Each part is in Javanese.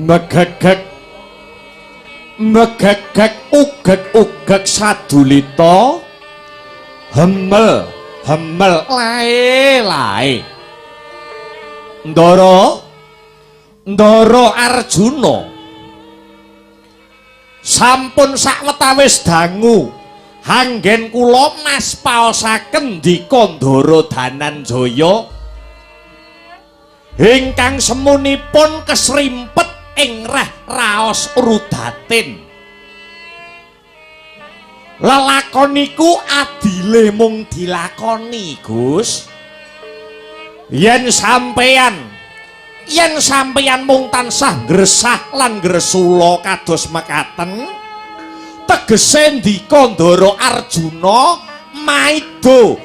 Megegeg megegeg ugeg-ugeg sadulita hemel hemel lae lae. Ndara Ndara Arjuna sampun sawetawis dangu anggen kula mas paosaken ndika Ndara Dananjaya ingkang semunipun kesrimpet ing reh raos rudatin. Lelakon niku adile mung dilakoni, Gus. Yen sampeyan mung tansah ngresah lan ngresula kados mekaten, tegese ndika Ndara Arjuna maido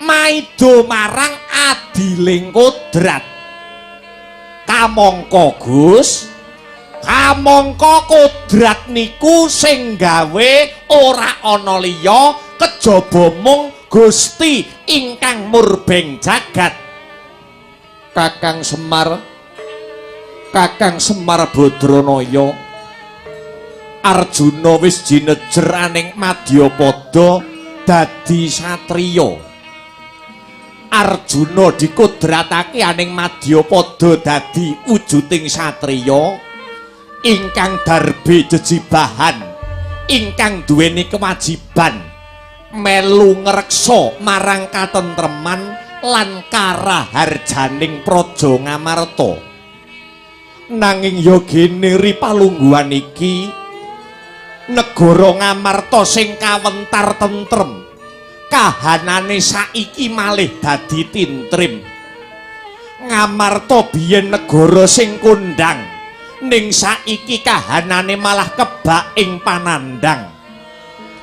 maido marang adiling kodrat. Kamangka Gus, kamangka kodrat niku sing gawe ora ana liya kejaba mung Gusti ingkang murbeng jagat. Kakang Semar, Kakang Semar Badranaya, Arjuna wis jinejer aning madyapada dadi satriya. Arjuna dikodratake aning madyapada dadi wujuding satriya ingkang darbe jejibahan, ingkang duweni kewajiban melu ngreksa marang katentreman lan karaharjaning praja Ngamarta. Nanging ya gene ri palungguhan iki negara Ngamarta sing kawentar tentrem, kahanane saiki malih dadi tintrim. Ngamarta biyen negara sing kondang, ning saiki kahanane malah kebak ing panandhang.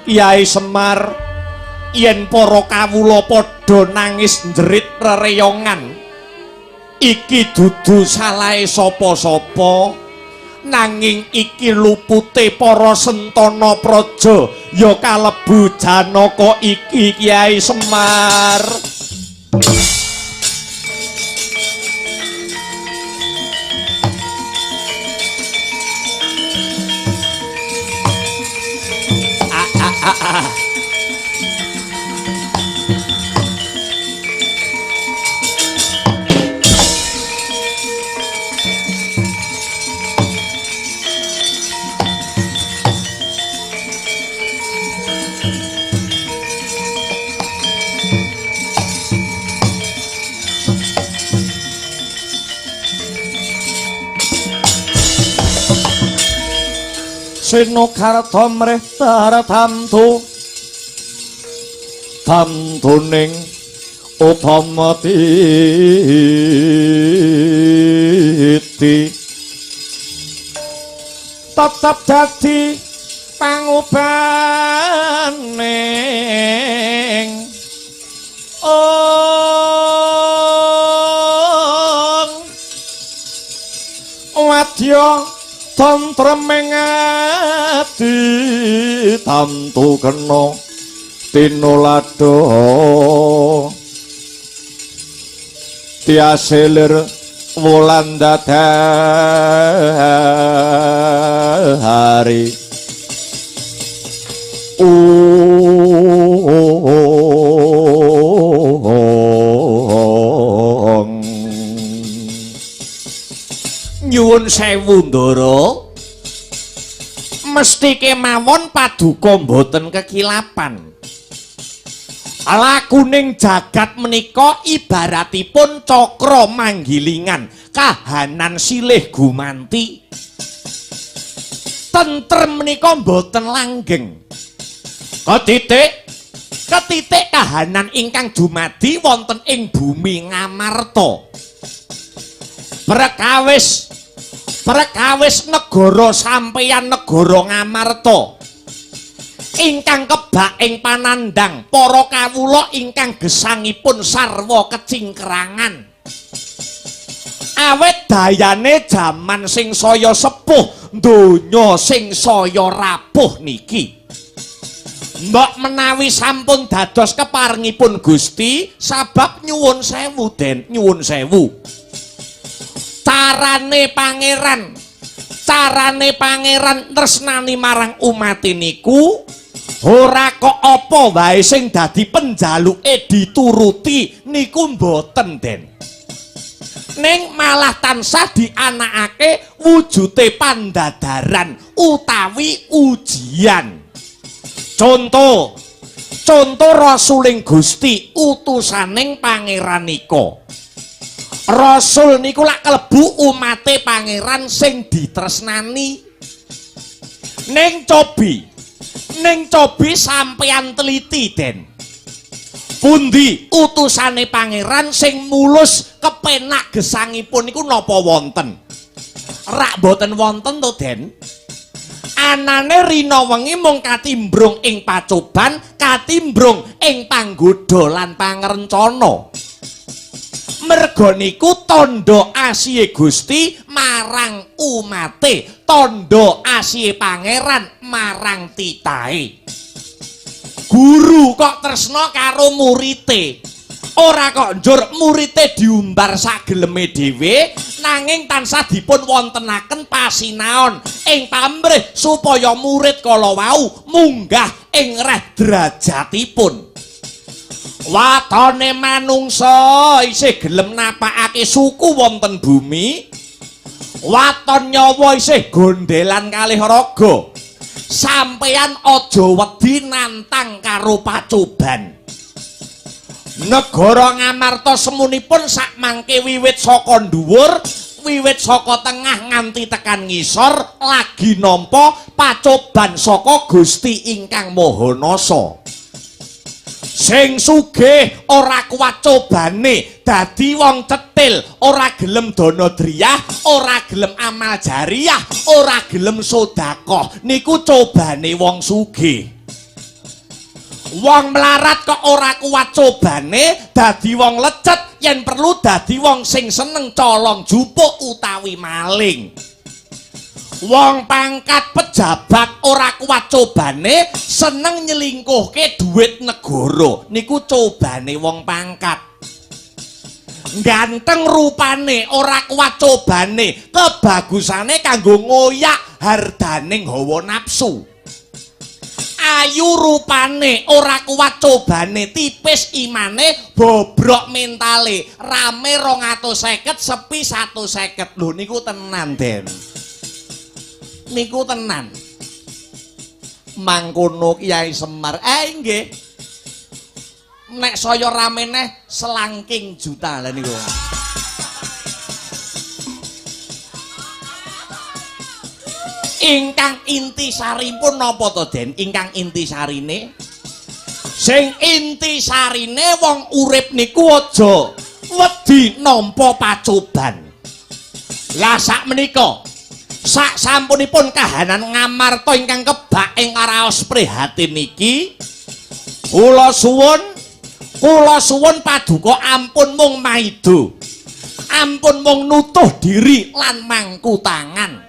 Kyai Semar, yen para kawula padha nangis njerit rereyongan, iki dudu salahe sapa-sapa, nanging iki lupute para sentana praja ya kalebu Janaka iki, Kyai Semar. Senokarta mreh tartamtu tamtuning utama titi tetep dadi pangubaning. Oh. Madya tentreming ati tamtu kena tinuladha tiaselir wulan dadari. Nyuwun sewu Ndara, mesti kemawon paduka mboten kekilapan. Lakuning jagat menika ibaratipun cakra manggilingan, kahanan silih gumanti. Tentrem menika mboten langgeng. Ketitik kahanan ingkang dumadi wonten ing bumi Ngamarta. Perkawis negara sampeyan negara Ngamarta ingkang kebak ing panandhang para kawula ingkang gesangipun sarwa kecingkrangan. Awit dayane jaman sing saya sepuh, donya sing saya rapuh niki. Mbok menawi sampun dados keparengipun Gusti, sabab nyuwun sewu Den, nyuwun sewu. Carane pangeran tresnani marang umat niku ora kok apa wae sing dadi penjaluke dituruti niku mboten Den. Ning malah tansah dianakake wujute pandadaran utawi ujian. Contoh rasuling Gusti utusaning pangeran nika. Rasul niku lak kelebu umate pangeran sing ditresnani. Ning cobi sampeyan teliti Den. Pundi utusane pangeran sing mulus kepenak gesangipun niku napa wonten? Rak mboten wonten to Den. Anane rina wengi mung katimbrung ing pacoban, katimbrung ing panggoda lan pangrencana. Merga niku tandha asihe Gusti marang umate, tandha asihe pangeran marang titahe. Guru kok tresna karo murite, ora kok njur murite diumbar sageleme dhewe, nanging tansah dipun wontenaken pasinaon ing pamrih supaya murid kala wau munggah ing reh derajatipun. Watone manungsa isih gelem napakake suku wonten bumi, waton nyawa isih gondelan kalih raga. Sampeyan aja wedi nantang karo pacoban. Negara Ngamarta semunipun sakmangke wiwit saka dhuwur, wiwit saka tengah nganti tekan ngisor lagi nampa pacoban saka Gusti ingkang Maha Nasa. Sing sugih ora kuat cobane, dadi wong cetil, ora gelem dana driyah, ora gelem amal jariyah, ora gelem sedekah. Niku cobane wong sugih. Wong melarat kok ora kuat cobane, dadi wong lecet, yen perlu dadi wong sing seneng colong jupuk utawi maling. Wong pangkat pejabat ora kuat cobane, seneng nyelingkuhke duit negara. Niku cobane wong pangkat. Ganteng rupane ora kuat cobane, kebagusane kanggo ngoyak hardaning hawa nafsu. Ayu rupane ora kuat cobane, tipis imane, bobrok mentale, rame 250 sepi 150. Lho niku tenan Den. Niku tenan. Mangkono Kyai Semar. Nggih. Nek saya rame neh selangking juta lha niku. Ingkang intisaripun napa to Den? Ingkang intisarine? Sing intisarine wong urip niku aja wedi nampa pacoban. Lah sakmenika sak sampunipun kahanan Ngamarta ingkang kebak ing raos prihatin niki, kula suwun paduka ampun mung maido. Ampun mung nutuh diri lan mangku tangan.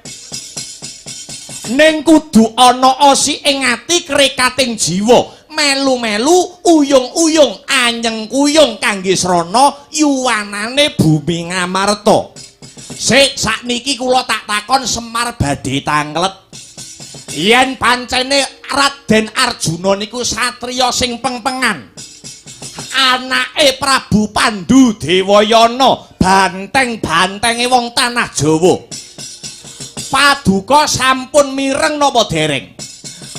Ning kudu ana osi ing ati krekating jiwa, melu-melu uyung-uyung anyeng kuyung kangge srana yuwanane bumi Ngamarta. Sik sakniki kula tak takon Semar badhe tanglet. Yen pancene Raden Arjuna niku satriya sing pengpengan, anake Prabu Pandu Dewayana, banteng-bantenge wong tanah Jawa. Paduka sampun mireng napa dereng?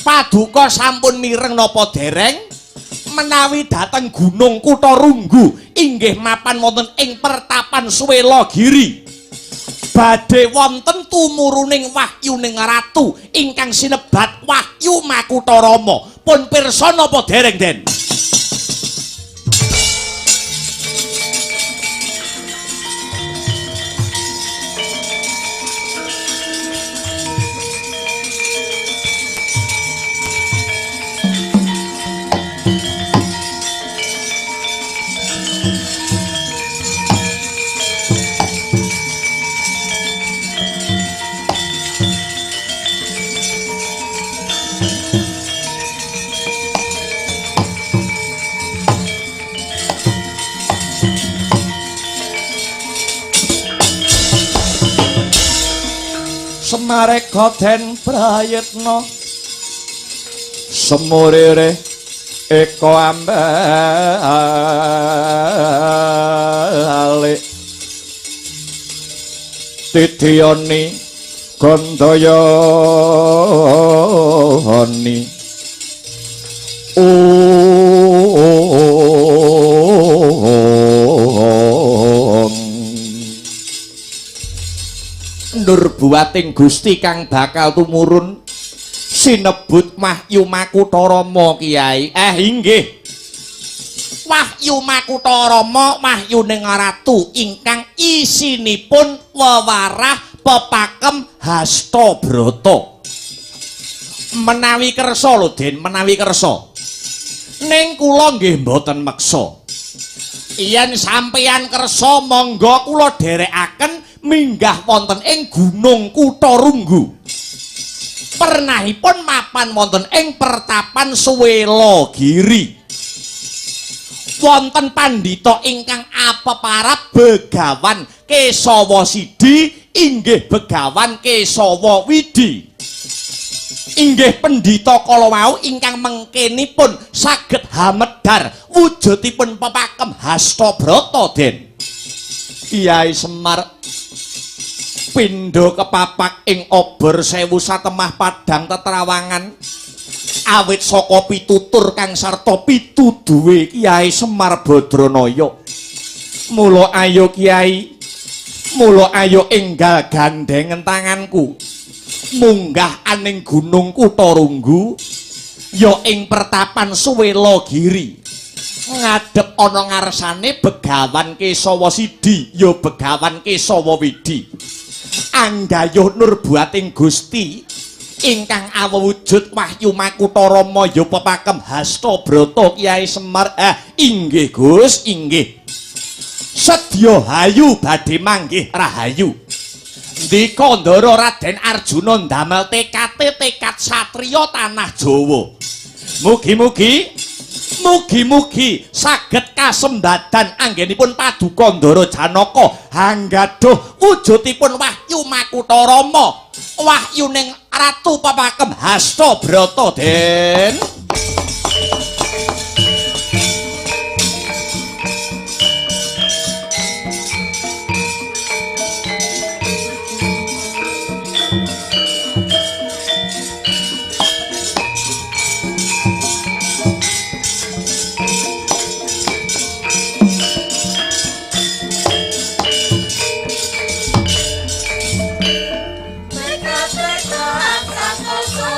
Paduka sampun mireng napa dereng? Menawi dhateng Gunung Kutharunggu inggih mapan wonten ing pertapan Swelagiri. Badhe wonten tumuruning wahyuning ratu ingkang sinebat Wahyu Makutharama. Pun pirsa napa dereng, Den? Semareka den prayitna semurire eka ambalik titiyani gandayani Nurbuating Gusti kang bakal tumurun sinebut Wahyu Makutharama Kyai. Inggih. Wahyu Makutharama wahyuning ratu ingkang isinipun wewarah pepakem Hastabrata. Menawi kersa lho Den, menawi kersa. Ning kula nggih mboten meksa. Yen sampeyan kersa monggo kula dherekaken minggah wonten ing Gunung Kutharunggu. Pernahipun mapan wonten ing pertapan Swelagiri. Wonten pandhita ingkang apeparab Begawan Kesawa Sidi inggih Begawan Kesawa Widi. Inggih pendhita kala wau ingkang mengkenipun saged hamedhar wujudipun pepakem Hastabrata, Den. Kyai Semar pindha kepapak ing obor sewu satemah padhang tetrawangan awit saka pitutur kang sarta pituduhe Kyai Semar Badranaya. Mula ayo Kyai, mula ayo enggal gandhengen tanganku munggah aning Gunung Kutharunggu ya ing pertapan Swelagiri. Ngadhep ana ngarsane Begawan Kesawa Sidi ya Begawan Kesawa Widi. Anggayuh nurbuating Gusti ingkang awujud Wahyu Makutharama ya pepakem Hastabrata Kyai Semar. Inggih Gus, inggih. Sedya hayu badhe manggih rahayu. Ndika Ndara Raden Arjuna ndamel tekate tekad satriya tanah Jawa. Mugi-mugi mugi-mugi saged kasembadan anggenipun Paduka Ndara Janaka hanggaduh wujudipun Wahyu Makutharama, wahyuning Ratu Pepakem Hastabrata, Den. Tekad-tekad santoso.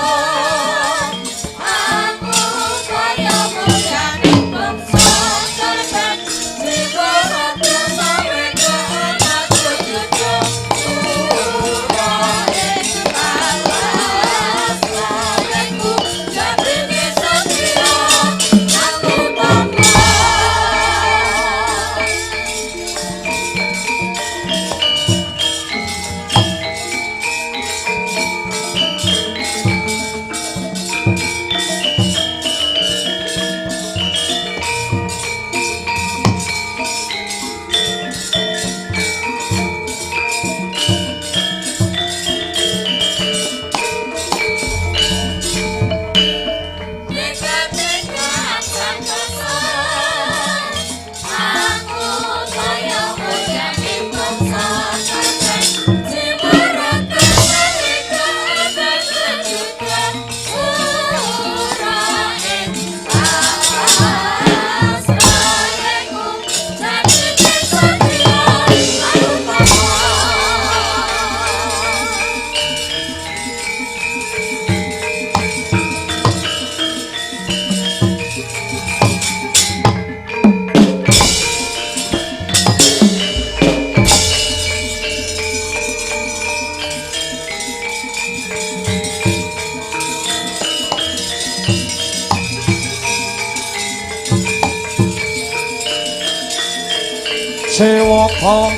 Sewaka.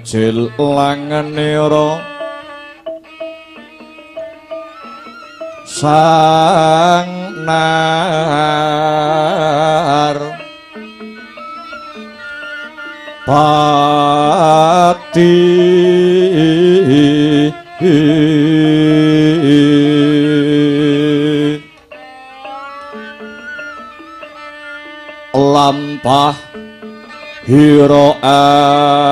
Mijil langenira sang nar pati lampah hira alon.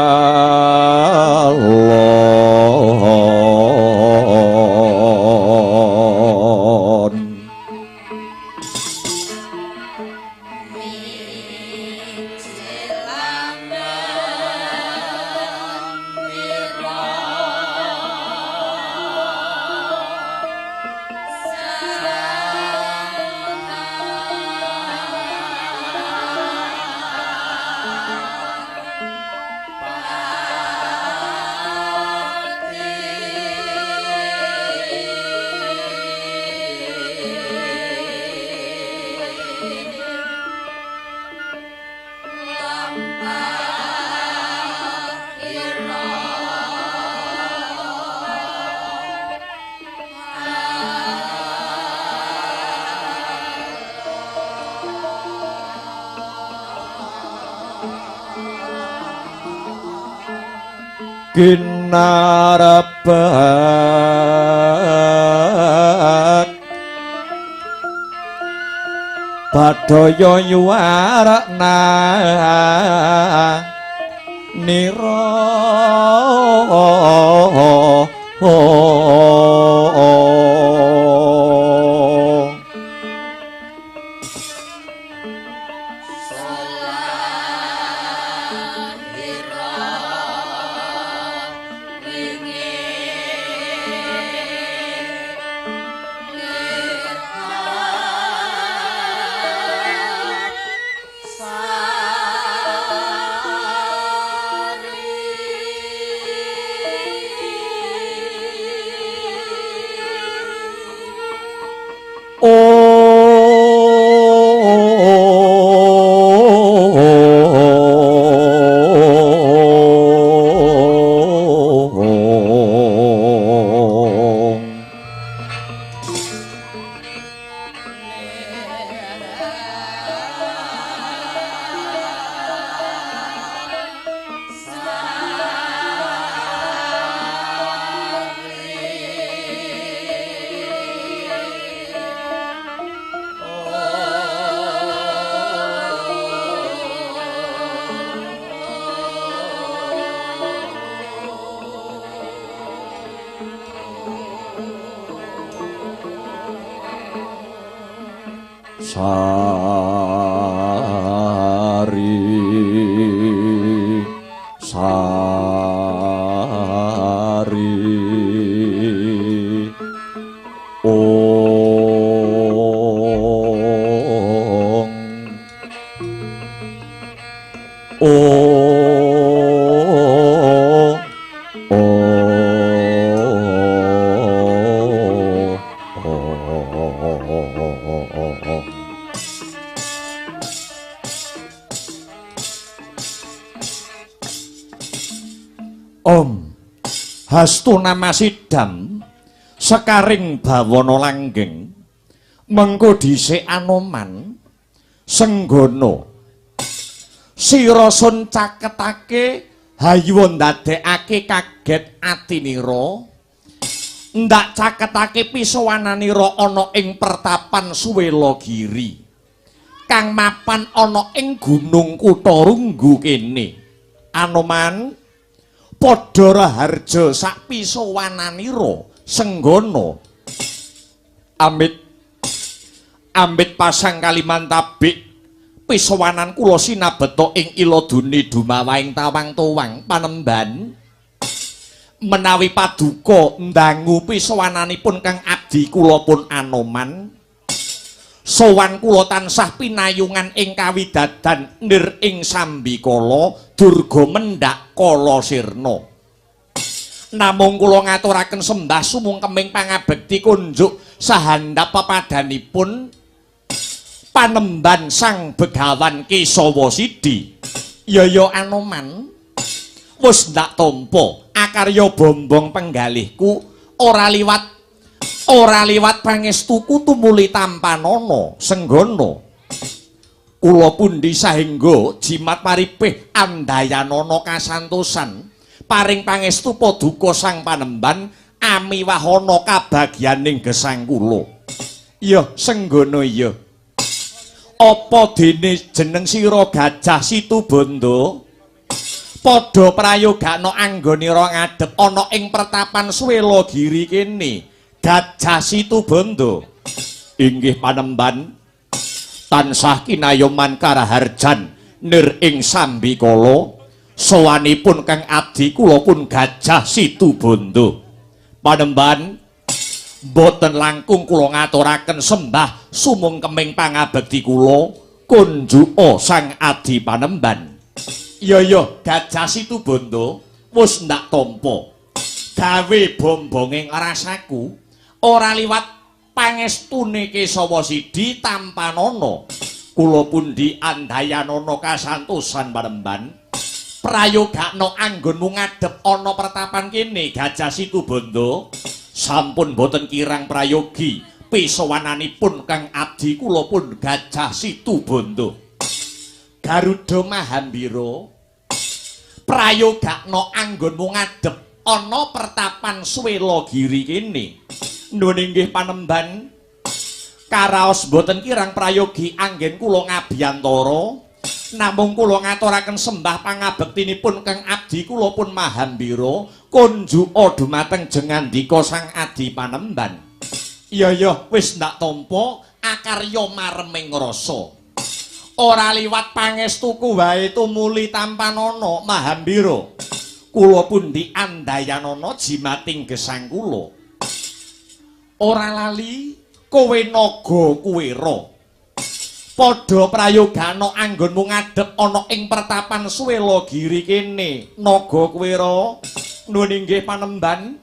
Bye. Kinarebak Badaya yuwarakna nira. Sari sari ong ong. Om Hastuna Masidam sekaring bawana langgeng mengko dhisik Anoman Senggana sira sun caketake hayuwa ndadekake kaget atinira ndak caketake pisowananira ana ing pertapan Suwelagiri kang mapan ana ing Gunung Kutharunggu kene. Anoman padha raharja sak pisowananira Senggana amit amit pasang kalimantabik pisowanan kula sinabeta ing iladune dumawahing tawang-towang panemban menawi paduka ndangu pisowananipun kang abdi kula pun Anoman sowan kula tansah pinayungan ing kawidadan nir ing sambikala durga mendhak kala sirna. Namung kula ngaturaken sembah sumungkeming pangabekti kunjuk sahandap pepadanipun panemban Sang Begawan Kesawa Sidi. Ya Anoman wis ndak tampa akarya bombong penggalihku ora liwat pangestuku tumuli tampanana Senggana. Kula pundi sahingga jimat paripih andayanana kasantosan paring pangestu paduka Sang Panemban amiwahana kabagyaning gesang kula. Ya Senggana ya. Apa dene jeneng sira Gajah Situbanda? Padha prayogakna anggonira ngadhep ana ing pertapan Suwelagiri kene. Gajah Situbanda. Inggih panemban tansah kinayoman karaharjan nir ing sambikala sowanipun kang abdi kula pun Gajah Situbanda. Panemban boten langkung kula ngaturaken sembah sumungkeming pangabekti kula kunjuka Sang Adi Panemban. Ya Gajah Situbanda wis ndak tampa gawe bombonge rasaku ora liwat pangestune Kesawa Sidi tampanana. Kula pundi andayanana kasantosan panemban prayogakna anggonmu ngadhep ana pertapan kene Gajah Situbanda. Sampun boten kirang prayogi pisowananipun kang abdi kula pun Gajah Situbanda. Garuda Mahambira Prayogakno anggonmu ngadhep ana pertapan Swelagiri kene. Nuwun inggih panemban. Karaos boten kirang prayogi anggen kula ngabiyantara. Namung kula ngaturaken sembah pangabektinipun kang abdi kula pun Mahambira kunjuka dumateng jengandika Sang Adi Panemban. Iya iya wis ndak tampa akarya mareming rasa. Ora liwat pangestuku wae tumuli tampanana Mahambira. Kula pundi andayanana jimating gesang kula. Ora lali kowe naga kuwera. Padha prayogana anggonmu ngadhep ana ing pertapan Swelagiri kene. Naga Kuwera, nuwun inggih panemban.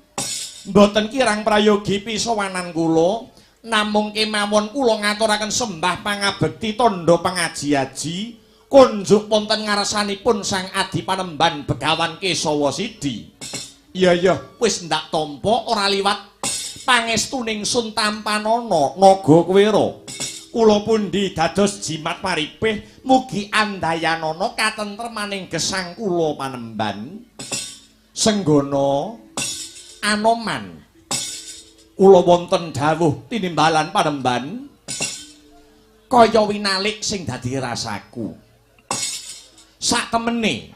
Mboten kirang prayogi pisowanan kula, namung kemawon kula ngaturaken sembah pangabekti tandha pangaji-aji kunjuk wonten ngarsanipun Sang Adi Panemban Begawan Kesawa Sidi. Iya iya wis ndak tampa ora liwat pangestuning sun tampanana Naga Kuwera. Kula pundi dados jimat paripih mugi andayanana katentremaning gesang kula panemban. Senggana Anoman, kula wonten dawuh tinimbalan panemban kaya winalik sing dadi rasaku. Sak temene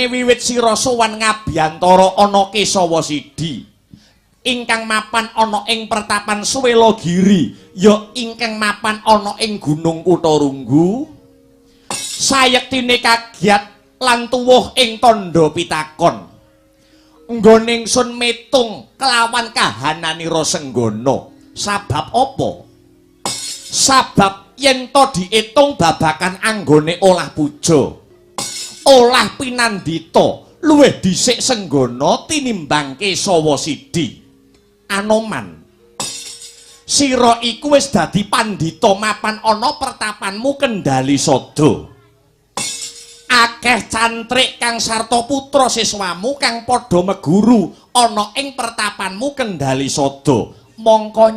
wiwit sira sowan ngabiyantara ana Kesawa Sidi ingkang mapan ana ing pertapan Swelagiri ya ingkang mapan ana ing Gunung Kutharunggu, sayektine kagiat lan tuwuh ing tandha pitakon. Nggone ingsun metung kelawan kahananira Senggana. Sabab apa? Sabab yen to diitung babakan anggone olah puja, olah pinandita luwih dhisik Senggana tinimbang Kesawa Sidi. Anoman, sira iku wis dadi pandhita mapan ana pertapanmu Kendali Sada. Akeh cantrik kang sarta putra siswamu kang padha meguru ana ing pertapanmu Kendali Sada. Mongko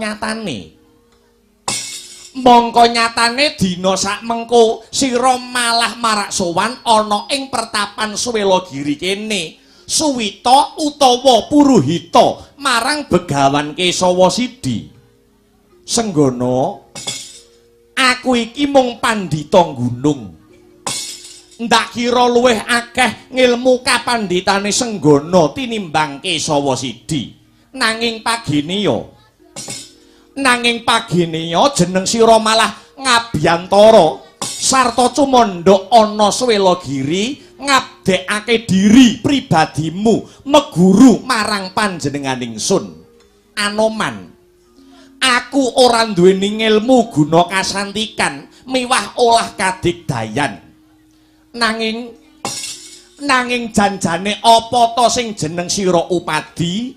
nyatane dina sakmengko sira malah marak sowan ana ing pertapan Swelagiri kene, suwita utawa puruhita marang Begawan Kesawa Sidi. Senggana, aku iki mung pandhita gunung. Ndak kira luwih akeh ngilmu kapandhitane Senggana tinimbang Kesawa Sidi. Nanging pagineya jeneng sira malah ngabiyantara sarta cumandha ana Swelagiri ngabdekake diri pribadimu meguru marang panjenengan ingsun. Anoman, aku ora duweni ngilmu guna kasantikan miwah olah kadigdayan. Nanging janjane apa to sing jeneng sira upadi?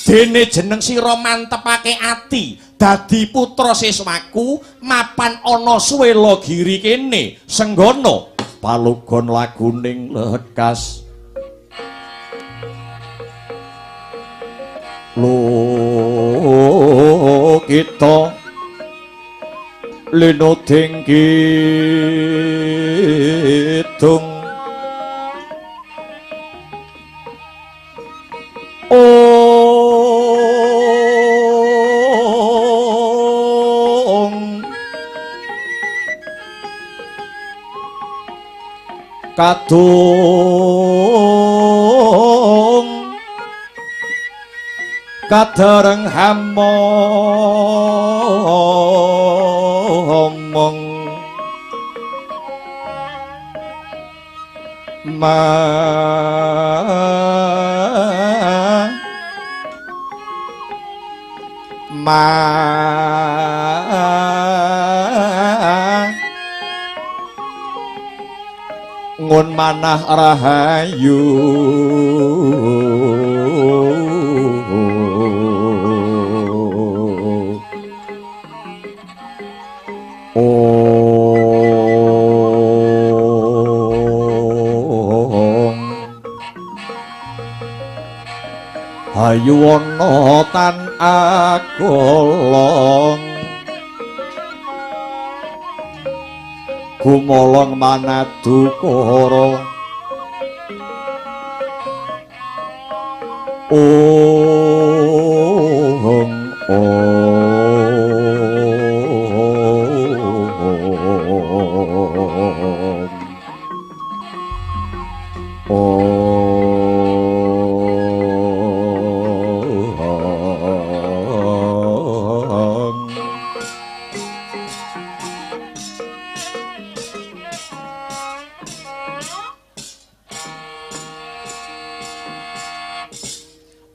Dene jeneng sira mantepake ati dadi putra siswaku mapan ana Swelagiri kene. Senggana, palugon laguning lekas kita linuding kidung ong kadung kadareng hamomong ma ma ngun manah rahayu. Ong hayu ana tan agolong Gumolong manadukara. Ong ong.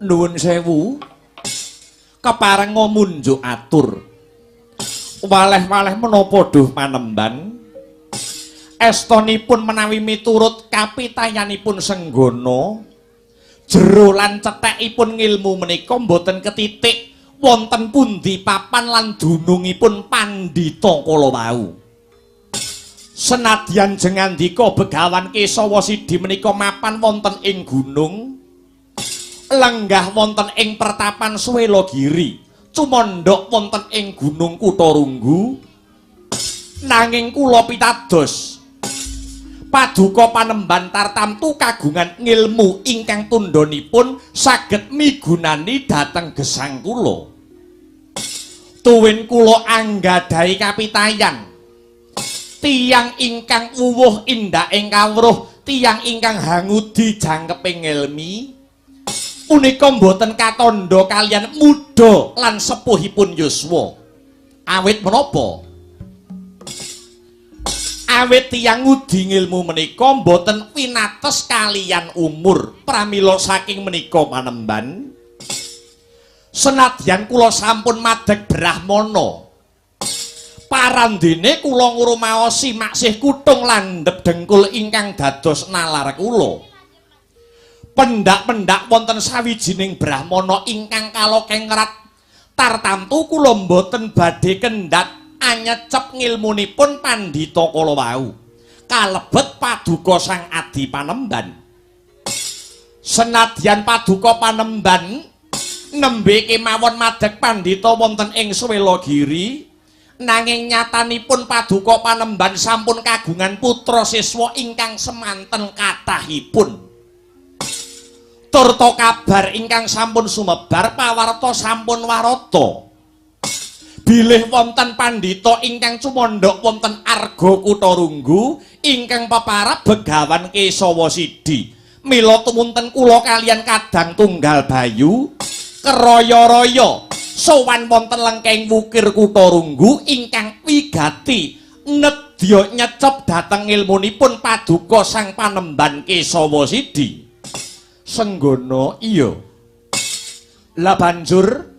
Nuwun sewu, keparenga munjuk atur. Waleh-waleh menapa duh panemban? Estonipun menawi miturut kapitayanipun Senggana, jero lan cethekipun ngilmu menika mboten ketitik wonten pundi papan lan dunungipun pandhita kala wau. Senadyan jengandika Begawan Kesawa Sidi menika mapan wonten ing gunung, lenggah wonten ing pertapan Swelagiri, cumandhak wonten ing Gunung Kutharunggu. Nanging kula pitados, paduka panemban tartamtu kagungan ngilmu ingkang tundhonipun saged migunani dhateng gesang kula. Tuwin kula anggadhahi kapitayan, tiyang ingkang wuwuh indhaking kawruh, tiyang ingkang hangudi jangkeping ngelmi punika mboten katandha kaliyan muda lan sepuhipun yuswa. Awit menapa? Awit tiyang ngudi ngilmu menika mboten winates kaliyan umur. Pramila saking menika panemban, senadyan kula sampun madeg brahmana, parandene kula ngrumaosi maksih kutung landhep dengkul ingkang dados nalar kula. Pendak-pendak wonten sawijining brahmana ingkang kalokengrat tartamtu kula mboten badhe kendhat anyecep ngilmunipun pandhita kala wau. Kalebet paduka Sang Adi Panemban. Senadyan paduka panemban nembe kemawon madeg pandhita wonten ing Swelagiri, nanging nyatanipun paduka panemban sampun kagungan putra siswa ingkang semanten kathahipun. Turta kabar ingkang sampun sumebar pawarta sampun warata bilih wonten pandhita ingkang cumandhak wonten Arga Kutharunggu ingkang peparab Begawan Kesawa Sidi. Mila tumunten kula kaliyan kadang tunggal Bayu keraya-raya sowan wonten lengkeng wukir Kutharunggu ingkang wigati nedya nyecep dhateng ilmunipun paduka Sang Panemban Kesawa Sidi. Senggana, iya. Lah banjur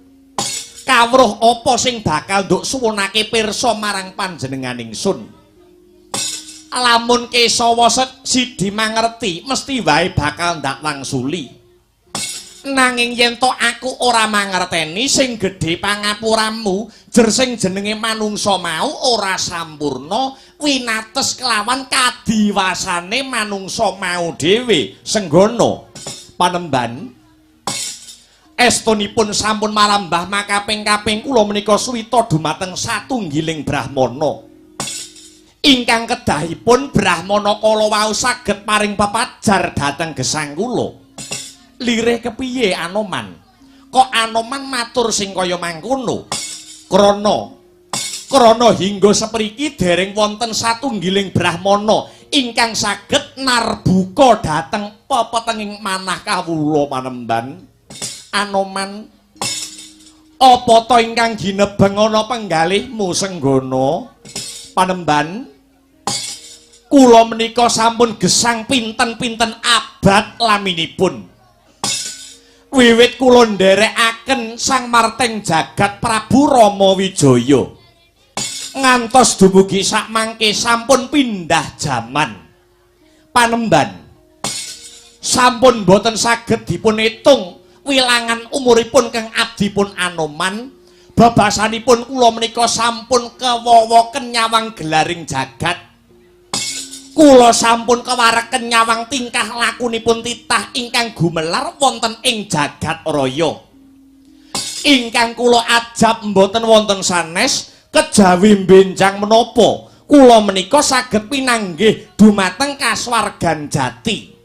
kawruh apa sing bakal nduk suwunake pirsa marang panjenengan ingsun? Lamun Kesawa Sidi mangerti mesti wae bakal ndak wangsuli. Nanging yen to aku ora mangerteni sing gedhe pangapuramu, jer sing jenenge manungsa mau ora sampurna winates kelawan kadiwasane manungsa mau dhewe. Senggana panemban, estunipun sampun marambah makaping-kaping kula menika suwita dumateng satunggiling brahmana ingkang kedahipun brahmana kala wau saged paring pepajar dhateng gesang kula. Lirih kepiye Anoman? Kok Anoman matur sing kaya mangkono? Krana hingga sepriki dereng wonten satunggiling brahmana ingkang saged narbuka dhateng pepetenging manah kawula panemban. Anoman, apa ta ingkang ginebeng ana penggalihmu Senggana? Panemban, kula menika sampun gesang pinten-pinten abad laminipun. Wiwit kula nderekaken Sang Marteng Jagat Prabu Rama Wijaya ngantos dumugi sakmangke sampun pindah jaman. Panemban, sampun boten saged dipun hitung wilangan umuripun kang abdipun Anoman. Bebasanipun kula menika sampun kewowoken nyawang gelaring jagat. Kula sampun kewareken nyawang tingkah lakunipun titah ingkang gumelar wonten ing jagat raya. Ingkang kula ajab mboten wonten sanes kejawi benjang menapa Kula menika saged pinanggih dumateng kasuwargan jati.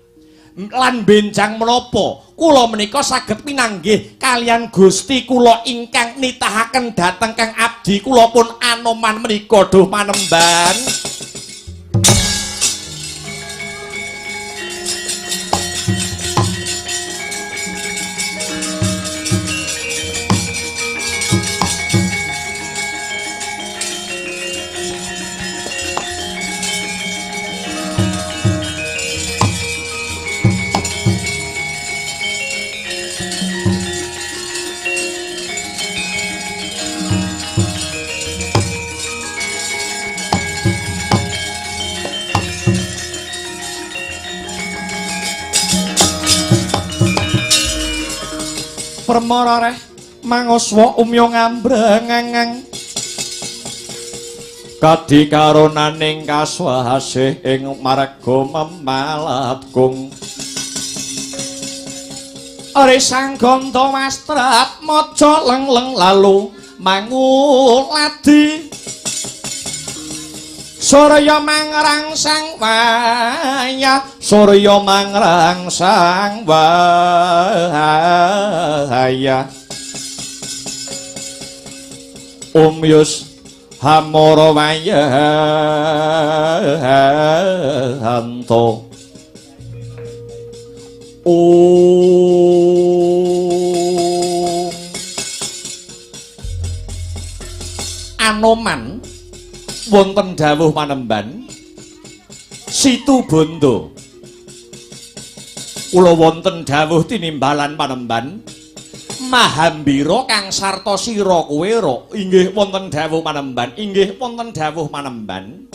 Lan benjang menapa kula menika saged pinanggih kaliyan Gusti kula ingkang nitahaken dhateng Kang abdi kula pun Anoman menika duh panemban. Permara reh mangoswa umya ngambreng kadi karonaning kaswasih ing marga memalat kung Risang ganda wastrat maja leng-leng lalu manguladi Surya mangrangsang waya, surya mangrangsang waya. Umyus hamara wayanto. Om. Anoman wonten dawuh panemban Situbondo. Kula wonten dawuh tinimbalan panemban Mahambira kang sarta sira kuwera. Inggih wonten dawuh panemban, inggih wonten dawuh panemban.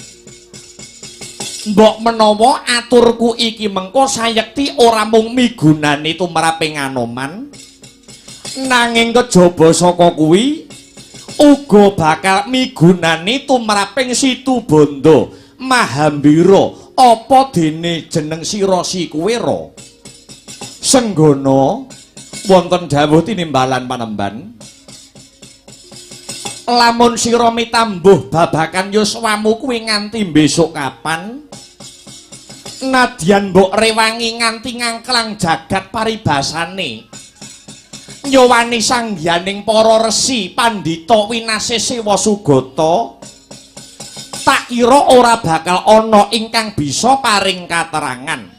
Mbok menawa aturku iki mengko sayekti ora mung migunani tumraping Anoman, nanging kejaba saka kuwi uga bakal migunani tumraping Situbondo Mahambira. Apa dene jeneng sira si kuwera? Senggana wonten dawuh tinimbalan panemban, lamun sira mitambuh babakan yuswamu kuwi nganti besok kapan, nadyan mbok rewangi nganti ngangklang jagat paribasane, nyowani sangyaning para resi pandhita winasih Sewa Sugata, tak kira ora bakal ana ingkang bisa paring katerangan.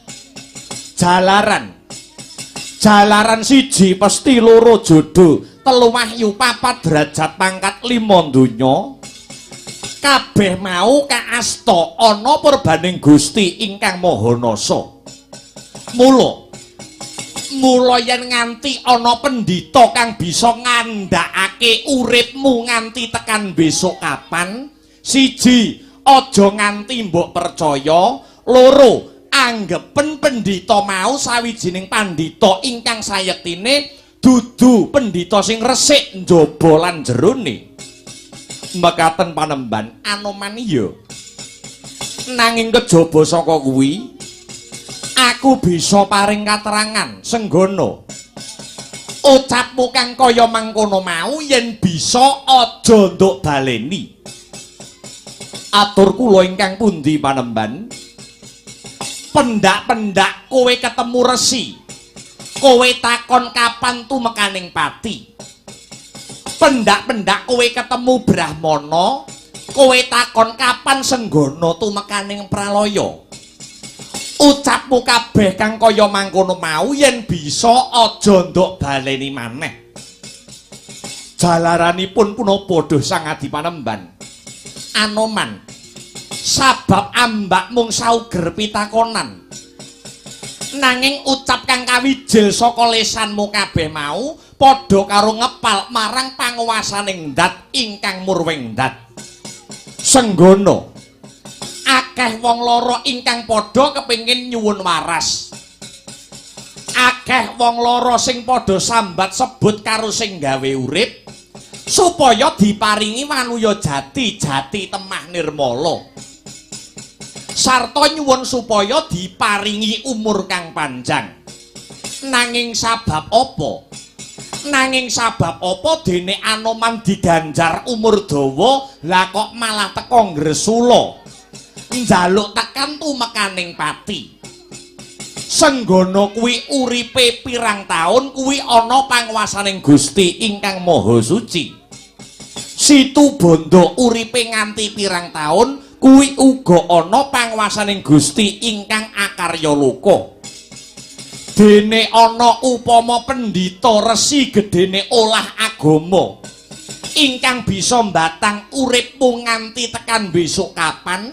Jalaran siji pesti loro jodo, telu wahyu papat derajat pangkat lima donya, kabeh mau kaasta ana purbaning Gusti ingkang Maha Nasa. Mula yen nganti ana pendhita kang bisa ngandhakake uripmu nganti tekan besok kapan, siji aja nganti mbok percaya, loro anggepen pendhita mau sawijining pandhita ingkang sayektine dudu pendhita sing resik njaba lan jerone. Mekaten panemban Anoman iya. Nanging kejaba saka kuwi aku bisa paring katerangan senggana. Ucapmu kang kaya mangkono mau yen bisa aja nduk baleni. Atur kula ingkang pundi panemban? Pendak-pendak kowe ketemu resi, kowe takon kapan tumekaning pati. Pendak-pendak kowe ketemu brahmana, kowe takon kapan senggana tumekaning pralaya. Ucapmu kabeh kang kaya mangkono mau yen bisa aja nduk baleni maneh. Jalaranipun punapa duh Sang Adi Panemban? Anoman, sabab ambak mung sauger pitakonan, nanging ucap kang kawijil saka lesanmu kabeh mau padha karo ngepal marang panguwasaning dat ingkang murwing dat. Senggana akeh wong lara ingkang padha kepengin nyuwun waras, akeh wong lara sing padha sambat sebut karo sing gawe urip supaya diparingi waluya jati jati temah nirmala, sarta nyuwun supaya diparingi umur kang panjang. Nanging sabab apa? Nanging sabab apa dene Anoman diganjar umur dawa, lah kok malah teka ngresula, njaluk tekan tumekaning pati. Senggono kuwi uripe pirang taun kuwi ana panguwasaning Gusti ingkang Maha Suci. Situbanda uripe nganti pirang taun kuwi uga ana panguwasaning Gusti ingkang Akarya Loka. Dene ana upama pendhita resi gedene olah agama ingkang bisa mbatang uripmu nganti tekan besok kapan,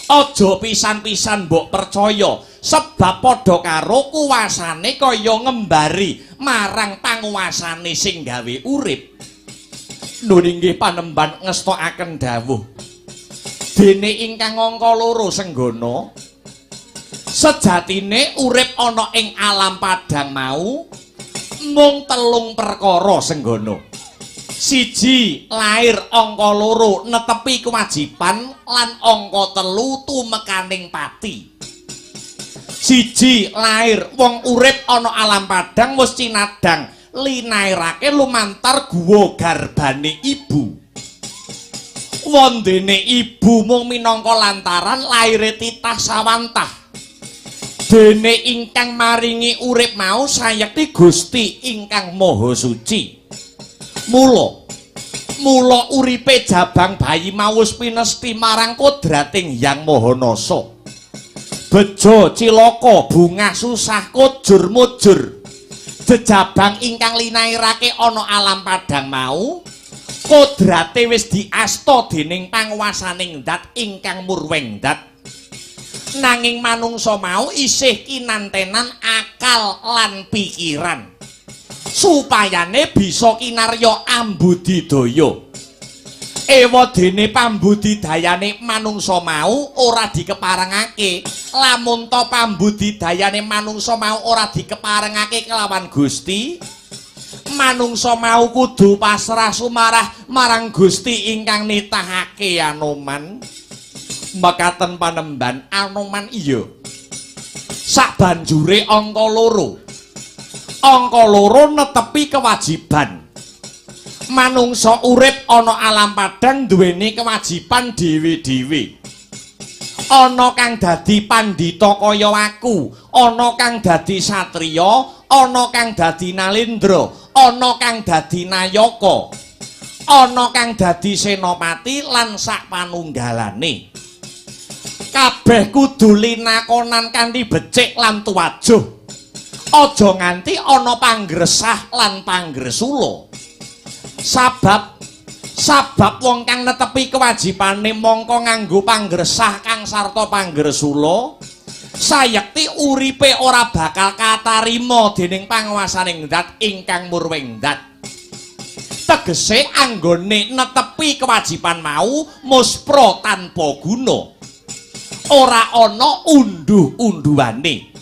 aja pisan-pisan mbok percaya, sebab padha karo kuwasane kaya ngembari marang panguwasane sing gawe urip. Nun inggih panemban ngestokaken dawuh. Dene ingkang angka 2 Senggono, sejatine urip ana ing alam padang mau mung 3 perkara Senggono. 1 lair, angka 2 netepi kewajiban, lan angka 3 tumekaning pati. 1 lair, wong urip ana alam padang wis cinadang linairake lumantar guwa garbane ibu. Wondene ibu mung minangka lantaran laire titah sawantah. Dene ingkang maringi urip mau sayekti Gusti ingkang Maha Suci. Mula uripe jabang bayi mau wis pinesti marang kodrating Hyang Maha Nasa. Bejo cilaka bungah susah kujur mujur. Jejabang ingkang linairake ana alam padang mau kodrate wis diasta dening panguwasaning dat ingkang murweng dat. Nanging manungsa mau isih kinantenan akal lan pikiran supayane bisa kinarya ambudidaya. Ewa dene pambudidayane manungsa mau ora dikeparengake. Lamun ta pambudidayane manungsa mau ora dikeparengake kelawan Gusti, manungsa mau kudu pasrah sumarah marang Gusti ingkang nitahake Anoman. Mekaten panemban Anoman iya. Sabanjure angka 2. Angka 2 netepi kewajiban. Manungsa urip ana alam padang duweni kewajiban dhewe-dhewe. Ana kang dadi pandhita kaya aku, ana kang dadi satriya, ana kang dadi nalendra, ana kang dadi nayaka, ana kang dadi senopati lan sak panunggalane. Kabeh kudu linakonan kanthi becik lan tuwajuh. Aja nganti ana panggresah lan panggresula. Sabab wong kang netepi kewajibane mongko nganggo panggresah kang sarta panggresula, sayekti uripe ora bakal katarima dening panguwasaning dat ingkang murwing dat. Tegese anggone netepi kewajiban mau muspra tanpa guna. Ora ana unduh-unduhane.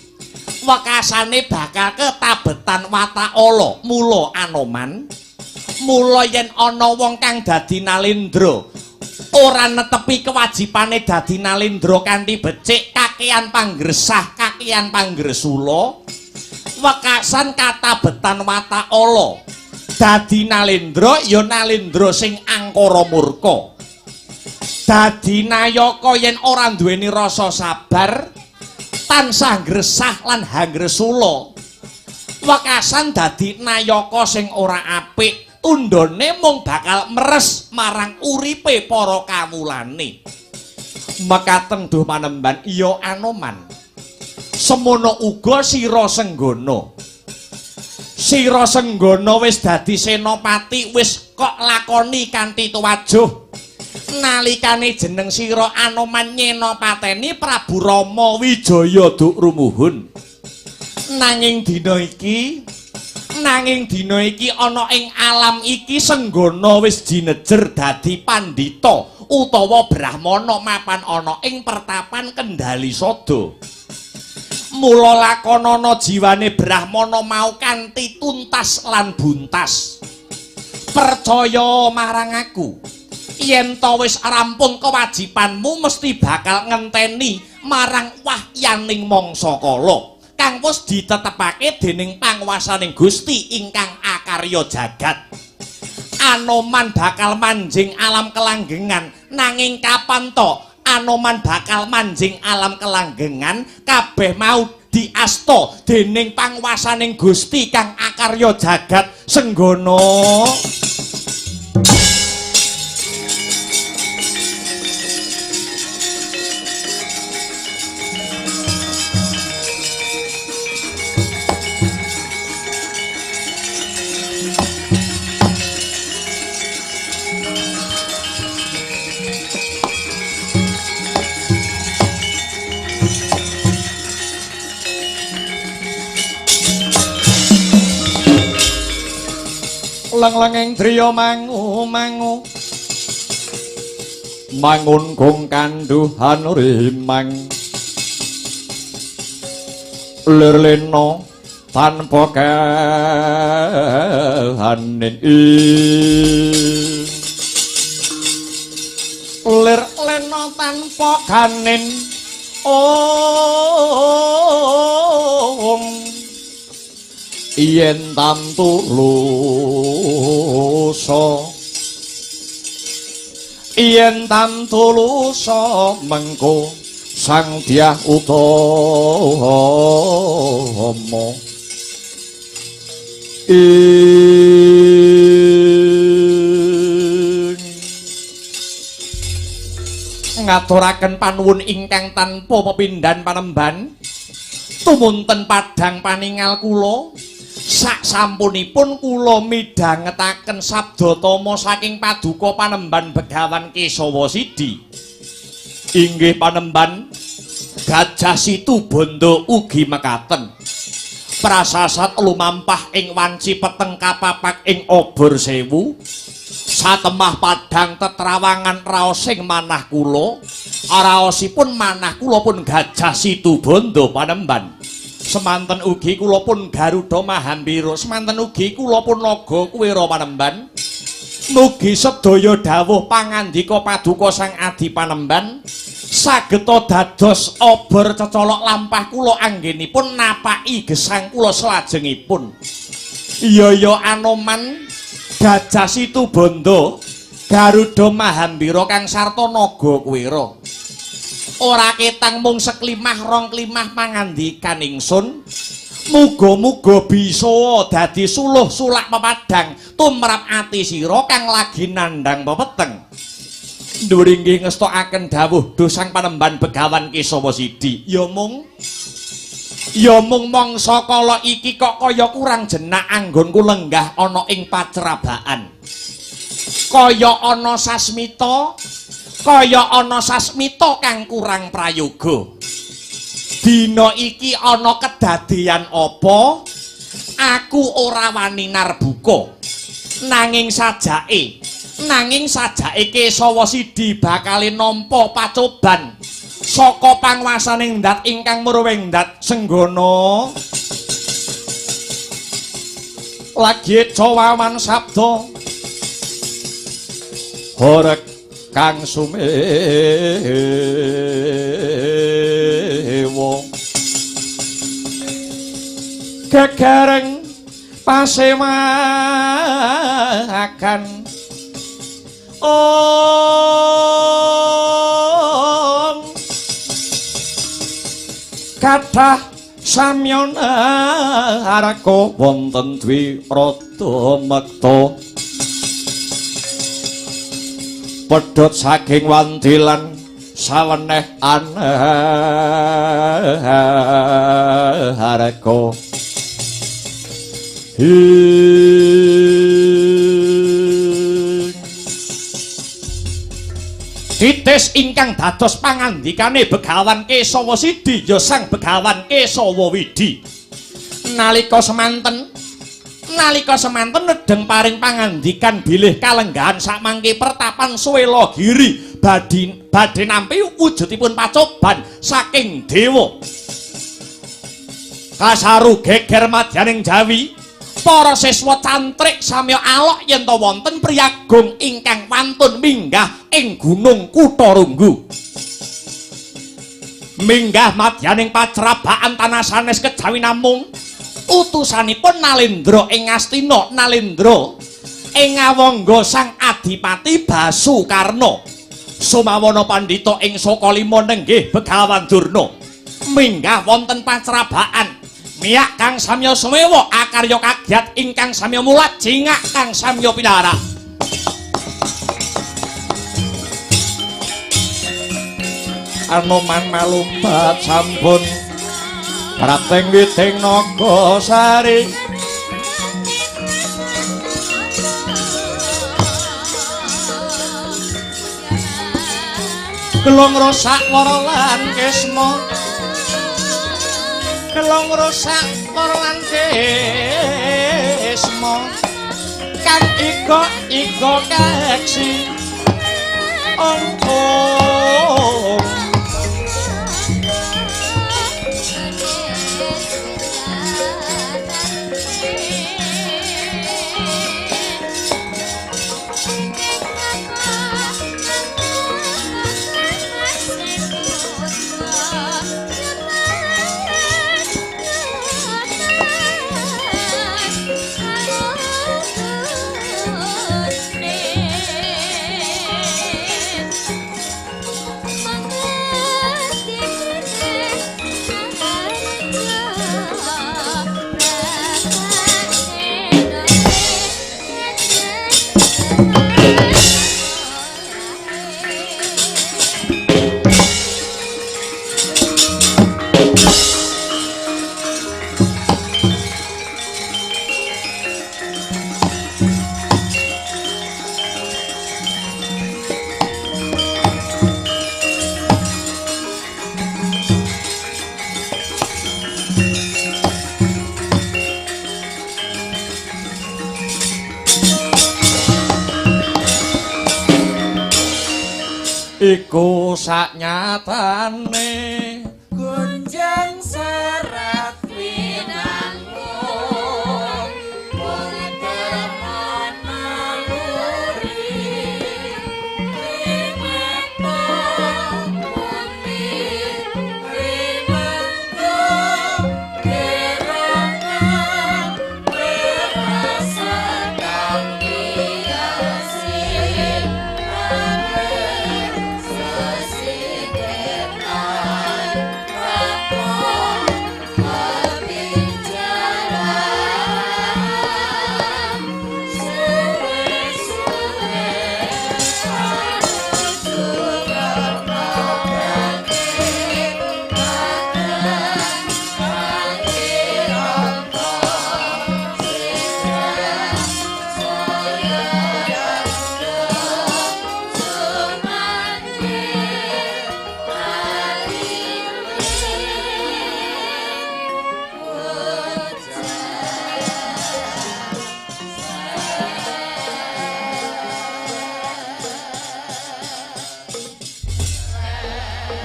Wekasane bakal ketabetan watak ala. Mula Anoman, mula yen ana wong kang dadi nalendra ora netepi kewajibane dadi nalendra kanthi becik, kakean panggresah, kakean panggresula, wekasan katabetan watak ala. Dadi nalendra ya nalendra sing angkara murka. Dadi nayaka yen ora duweni rasa sabar, tansah gresah lan hangresula, wekasan dadi nayaka sing ora apik, tundhone mung bakal meres marang uripe para kawulane. Mekaten duh panemban iya Anoman. Semono uga sira Senggono. Sira Senggono wis dadi senopati, wis kok lakoni kanthi tuwajuh. Nalikane jeneng sira Anoman nyenopateni Prabu Rama Wijaya duk rumuhun. Nanging dina iki ana ing alam iki Senggono wis jinejer dadi pandhita utawa brahmana mapan ana ing pertapan Kendali Sada. Mula lakonana jiwane brahmana mau kanthi tuntas lan buntas. Percaya marang aku, yen to wis rampung kewajibanmu mesti bakal ngenteni marang wahyaning mangsa kala kang wis ditetepake dening panguwasaning Gusti ingkang akarya jagat. Anoman bakal manjing alam kelanggengan, nanging kapan to Anoman bakal manjing alam kelanggengan? Kabeh mau diasta dening pangwasaning Gusti kang akarya jagat Senggana. Leng-lenging driya mangu-mangu mangun kung kanduhan rimang lir lena tanpa kahanin lir lena tanpa kanin ong yen tamtu lusa yen tamtu lusa mengko Sang Dyah Utama ing ngaturaken panuwun ingkang tanpa pepindhan panemban tumunten padhang paningal kula. Sak sampunipun kula midhangetaken sabda tama saking paduka panemban Begawan Kesawa Sidi. Inggih panemban, Gajah Situbondo ugi mekaten. Prasasat lumampah ing wanci peteng kapapak ing obor sewu. Satemah padhang tetrawangan raosing manah kula. Raosipun manah kula pun Gajah Situbondo panemban. Semanten ugi kula pun Garuda Mahambira, semanten ugi kula pun Naga Kuwera panemban. Mugi sedaya dawuh pangandika paduka Sang Adi panemban sageta dados obor cecolok lampah kula anggenipun napaki gesang kula salajengipun. Iya ya Anoman, Gajah Situbondo, Garuda Mahambira kang sarta Naga Kuwera. Ora ketang mung seklimah rong klimah pangandikan ingsun. Muga-muga bisa dadi suluh sulak pepadhang tumrap ati sira kang lagi nandhang pepeteng. Dhuwur inggih ngestokaken dawuh duh Sang Panemban Begawan Kesawa Sidi. Ya mung mangsa kala iki kok kaya kurang jenak anggonku lenggah ana ing pacrabaan. Kaya ana sasmita, kaya ana sasmita kang kurang prayoga. Dina iki ana kedadeyan apa? Aku ora wani narbuka. Nanging sajake Kesawa Sidi bakale nampa pacoban saka pangwasaning ndat ingkang murwing ndat Senggana. Lagi cawawan sabda horeg kang sumewa gegereng pasewakan ong kathah samyana araka wonten dwi rada mekta pedhot saking wandilan saweneh anarka. Titis ingkang dados pangandikane Begawan Kesawa Sidi ya Sang Begawan Kesawa Widi. Nalika semanten nedheng paring pangandikan bilih kalenggahan sakmangke pertapan Suwelagiri badhe nampi wujudipun pacoban saking dewa. Kasaru geger madyaning Jawi, para siswa cantrik samya alok yen ta wonten priyagung ingkang wantun minggah ing Gunung Kutharunggu. Minggah madyaning pacrabaan tanah sanes kejawi namung Utusanipun Nalendra ing Ngastina, Nalendra ing Ngawangga Sang Adipati Basukarna. Sumawana pandhita ing Sokalima nenggih Begawan Durna. Minggah wonten pacrabaan. Miyak kang samya sumewa akarya kagyat ingkang samya mulat jingak kang samya pinarak. Anoman malumpat sampun prapting witing nagasari. Kelong rosak wara lan kisma. Kelong rosak wara lan kisma. Kang ika ika keksi. Ong ong. Iku saknyatane gunjang serat winangun puter naluri rimeta putih rimenggo gerangan merasa kang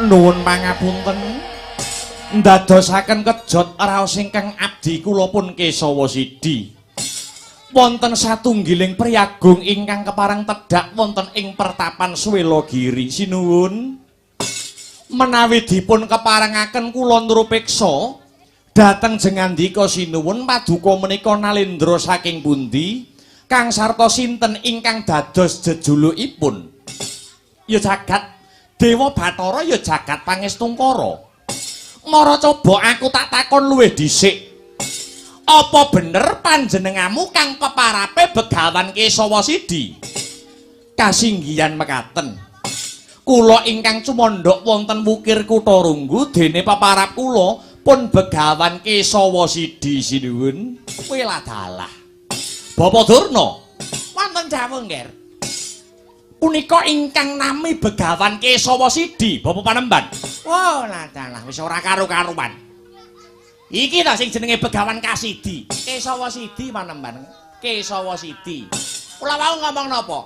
Nuwun pangapunten ndadosaken kejot raos ingkang abdi kula pun Kesawa Sidi. Wonten satunggiling priyagung ingkang kepareng tedhak wonten ing pertapan Swelagiri. Sinuwun menawi dipun keparengaken kula nrupeksa dhateng jengandika sinuwun paduka menika Nalendra saking pundi kang sarta sinten ingkang dados jejulukipun? Ya jagat Dewa Bathara ya jagat pangestungkara. Mara coba aku tak takon luwih dhisik. Apa bener panjenenganmu kang peparape Begawan Kesawa Sidi? Kasinggihan mekaten. Kula ingkang cumandhak wonten wukir Kutha Runggu dene peparap kula pun Begawan Kesawa Sidi sinuwun. Weladalah. Bapak Durna, wonten dawuh nggih. Punika ingkang nami Begawan Kesawa Sidi, Bapak Panemban. Wah, ladalah wis ora karu-karuan. Iki ta sing jenenge Begawan Kasidi. Kesawa Sidi Panemban. Kesawa Sidi. Kula wau ngomong napa?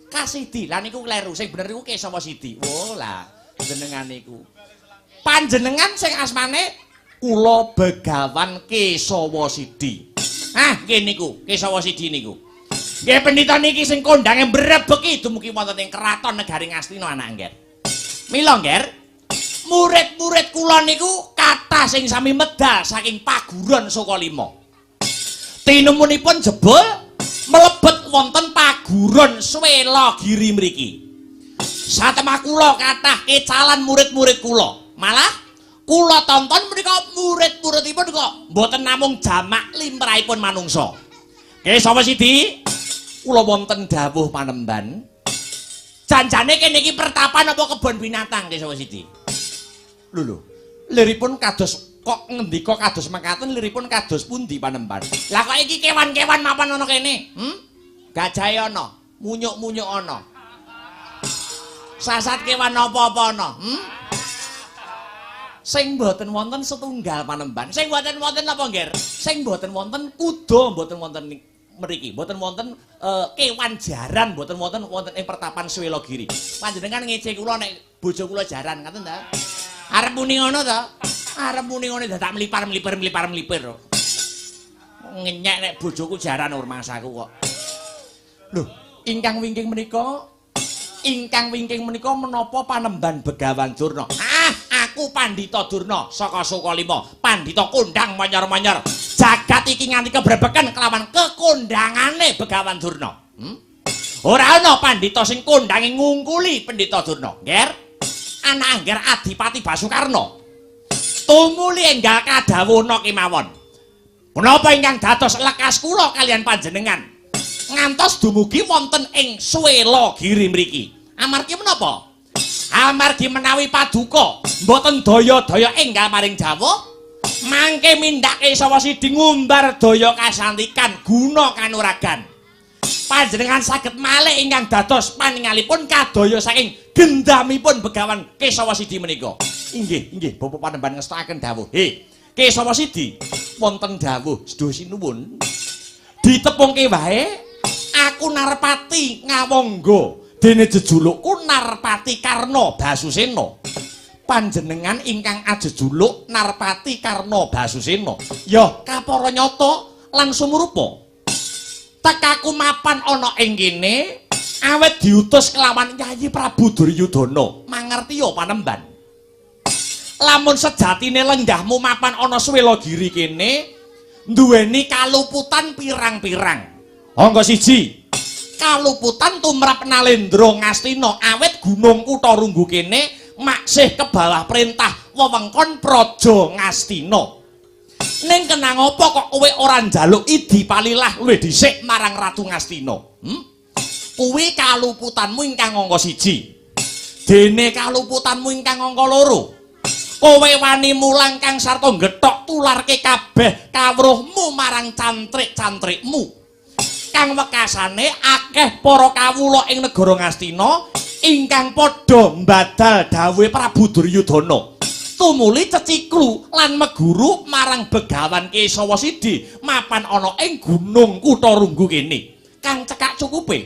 Kasidi. Lah niku kleru, sing bener niku Kesawa Sidi. Wah, lah jenengan niku. Panjenengan sing asmane kula Begawan Kesawa Sidi. Ah, nggih niku, Kesawa Sidi niku. Nggih pendhita niki sing kondange mbrebeki dumugi wonten ing kraton negari Ngastina anak nggih. Mila nggih, Murid-murid kula niku kathah sing sami medal saking Paguron Sukalima. Tinemunipun jebul mlebet wonten Paguron Swelagiri mriki. Satemah kula kathah kecalan murid-murid kula. Malah kula tonton menika murid-muridipun kok mboten namung jamak limrahipun manungsa. Kesawa Sidi, kula wonten dawuh panemban. Janjane kene iki pertapan apa kebon binatang, Kesawa Sidi? Lho lho, liripun kados kok ngendika kados mekaten, liripun kados pundi, panemban? Lah kok iki kewan-kewan mapan ana kene? Hmm? Gajahe ana, munyuk-munyuk ana. Sasat kewan apa-apa ana? Hmm? Sing mboten wonten setunggal, panemban. Sing mboten wonten apa, Ngger? Sing mboten wonten kuda mboten wonten mriki, mboten wonten kewan jaran mboten wonten wonten ing pertapan Swelagiri. Panjenengan ngece kula nek bojo kula jaran, ngaten ta? Arep muni ngono ta? Arep muni ngono dadak mlipar-mlipir mlipar-mlipir. Ngenyek nek bojoku jaran rumangsaku kok. Lho, ingkang wingking menika menapa panemban Begawan Durna? Ah, aku Pandhita Durna saka Sukalima, pandhita kondang manyor-manyor. Jagat iki nganti kebrebeken kelawan kekondangane Begawan Durna. Hmm? Ora ana pandhita sing kondange ngungkuli Pendhita Durna. Ngger, anak angger Adipati Basukarna. Tumuli enggal kadhawuhna kemawon. Menapa ingkang dados lekas kula kaliyan panjenengan ngantos dumugi wonten ing Swelagiri mriki? Amargi menapa? Amargi menawi paduka mboten daya-daya enggal maring Jawa, mangke mindak Kesawa Sidi ngumbar daya kasantikan guna kanuragan. Panjenengan saged malih ingkang dados paningalipun kadaya saking gendamipun Begawan Kesawa Sidi menika. Inggih, inggih, Bapak Panembahan ngestakaken dawuh. He, Kesawa Sidi, wonten dawuh seduh sinuwun. Ditepungke wae aku Narpati Ngawangga. Dene jejulukku Narpati Karna Basusena. Panjenengan ingkang ajejuluk Narpati Karna Basusena. Ya, kapara nyata lan sumurupa. Tekaku mapan ana ing kene awit diutus kelawan Yayi Prabu Duryudana. Mangertiya, Panemban. Lamun sejatine lenggahmu mapan ana Swelagiri kene duweni kaluputan pirang-pirang. Angka siji, kaluputan tumrap Nalendra Ngastina awit Gunung Kutha Runggu kene maksih kebawah perintah wewengkon Praja Ngastina. Ning kenang apa kok kowe ora njaluk idi palilah luwih dhisik marang Ratu Ngastina? Hmm? Kuwi kaluputanmu ingkang angka siji. Dene kaluputanmu ingkang angka loro, kowe wani mulang kang sarta ngethok tularke kabeh kawruhmu marang cantrik-cantrikmu. Kang wekasane akeh para kawula ing negara Ngastina ingkang padha mbadal dawuhe Prabu Duryudana. Tumuli ceciklu lan meguru marang Begawan Kesawa Sidi mapan ana ing Gunung Kutha Runggu kene. Kang cekak cukupe.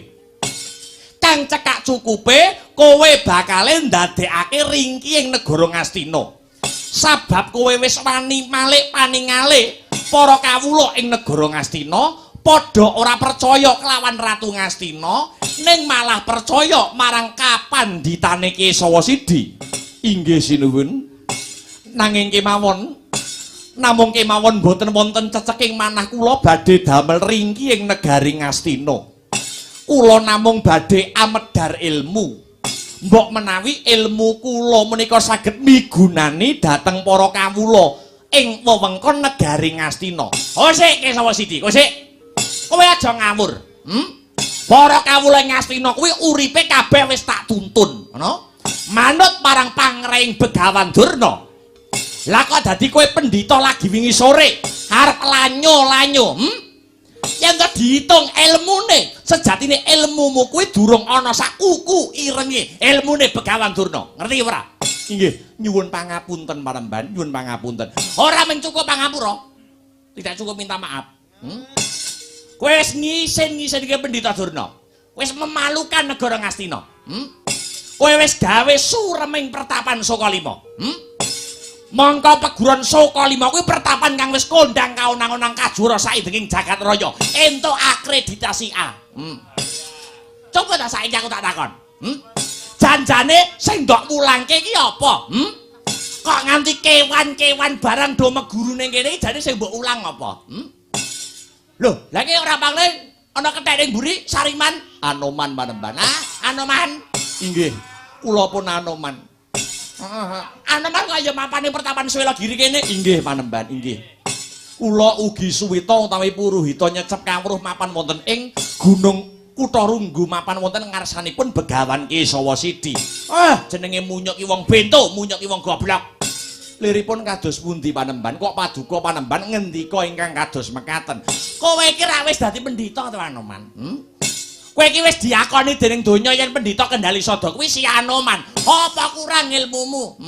Kang cekak cukupe kowe bakale ndadekake ringki ing negara Ngastina. Sabab kowe wis wani malik paningale para kawula ing negara Ngastina padha ora percaya kelawan Ratu Ngastina ning malah percaya marang kapandhitane Kesawa Sidi. Inggih sinuwun. Nanging kemawon, namung kemawon boten wonten ceceking manah kula badhe damel ringki ing negari Ngastina. Kula namung badhe amedhar ilmu. Mbok menawi ilmu kula menika saged migunani dhateng para kawula ing wewengkon negari Ngastina. Kosik, Kesawa Sidi, kosik. Kowe aja ngawur. Hmm? Para kawula ing Ngastina kuwi uripe kabeh wis tak tuntun, ngono? Manut marang pangreing Begawan Durna. Lah kok dadi kowe pendhita lagi wingi sore arep lanyo-lanyo, hmm? Yen to diitung ilmune, sejatine ilmumu kuwi durung ana sak kuku irenge ilmune Begawan Durna. Ngerti ora? Inggih, nyuwun pangapunten, Panemban, nyuwun pangapunten. Ora mung cukup pangapura. Tidak cukup minta maaf. Hmm? Kowe wis ngisin-ngisinke Pendhita Durna. Wis memalukan negara Ngastina. Hmm? Kowe wis gawe sureming pertapan Sukalima. Hmm? Mongko peguron Sukalima kuwi pertapan kang wis kondang kaonang-onang kajuara saindenging jagat raya. Entuk akreditasi A. Hmm. Coba ta saiki aku tak takon. Hmm? Janjane sing ndok mulangke iki apa? Hmm? Kok nganti kewan-kewan barang do meguru ning kene iki jane sing mbok ulang apa? Lho, lha iki ora pangling ana kethek ning mburi Sariman, Anoman Panembahan. Ah, Anoman. Inggih, kula pun Anoman. Heeh. Anoman kaya mapane pertapan Swelagiri kene. Inggih Panembahan, inggih. Kula ugi suwita utawi puruhita nyecep kawruh mapan wonten ing Gunung Kutha Runggu mapan wonten ngarsanipun Begawan Kesawa Sidi. Ah, jenenge munyuk ki wong bento, munyuk ki wong goblok. Liripun kados pundi Panembahan? Kok paduka Panembahan ngendika ingkang kados mekaten? Kowe iki ra wis dadi pendhita to Anoman? Kowe iki wis diakoni dening donya yen pendhita Kendali Sada kuwi si Anoman. Apa kurang ilmumu?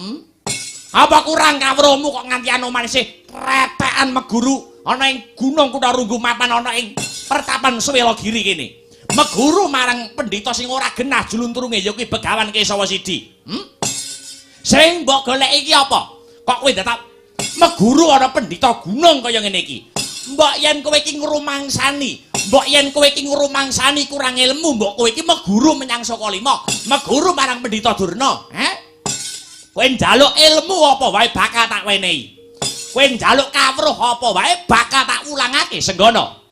Apa kurang kawruhmu kok nganti Anoman isih retekan meguru ana ing Gunung Kutha Runggu mapan ana ing pertapan Swelagiri kene. Meguru marang pendhita sing ora genah julunturunge ya kuwi Begawan Kesawa Sidi. Sing mbok golek iki apa? Kok kowe dadak meguru ana pendhita gunung kaya ngene iki? Mbok yen kowe iki ngrumangsani, mbok yen kowe iki ngrumangsani kurang ilmu, mbok kowe iki meguru menyang Saka Lima, meguru marang pendhita Durna, he? Kowe njaluk ilmu apa wae bakal tak wenehi. Kowe njaluk kawruh apa wae bakal tak ulangake senggono.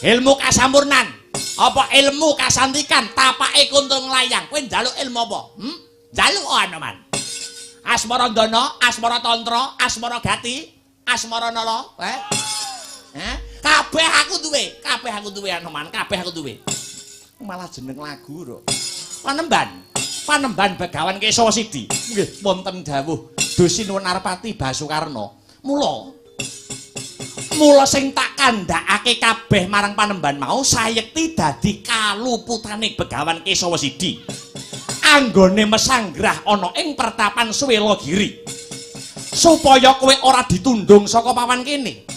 Ilmu kasampurnan, apa ilmu kasantikan, tapake kuntung layang. Kowe njaluk ilmu apa? Njaluk Anoman. Asmara Ndana, Asmara Tantra, Asmara Gati, Asmara Nala, Kabeh aku duwe, kabeh aku duwe Anoman, kabeh aku duwe. Malah jeneng lagu kok. Panembahan, Panembahan Begawan Kesawa Sidi. Nggih, wonten dawuh Dusinuwun Arpati Basukarna. Mula mula sing tak kandhakake kabeh marang Panembahan mau sayekti dadi kaluputane Begawan Kesawa Sidi. Anggone mesanggrah ana ing pertapan Swelagiri. Supaya kowe ora ditundung saka papan kene.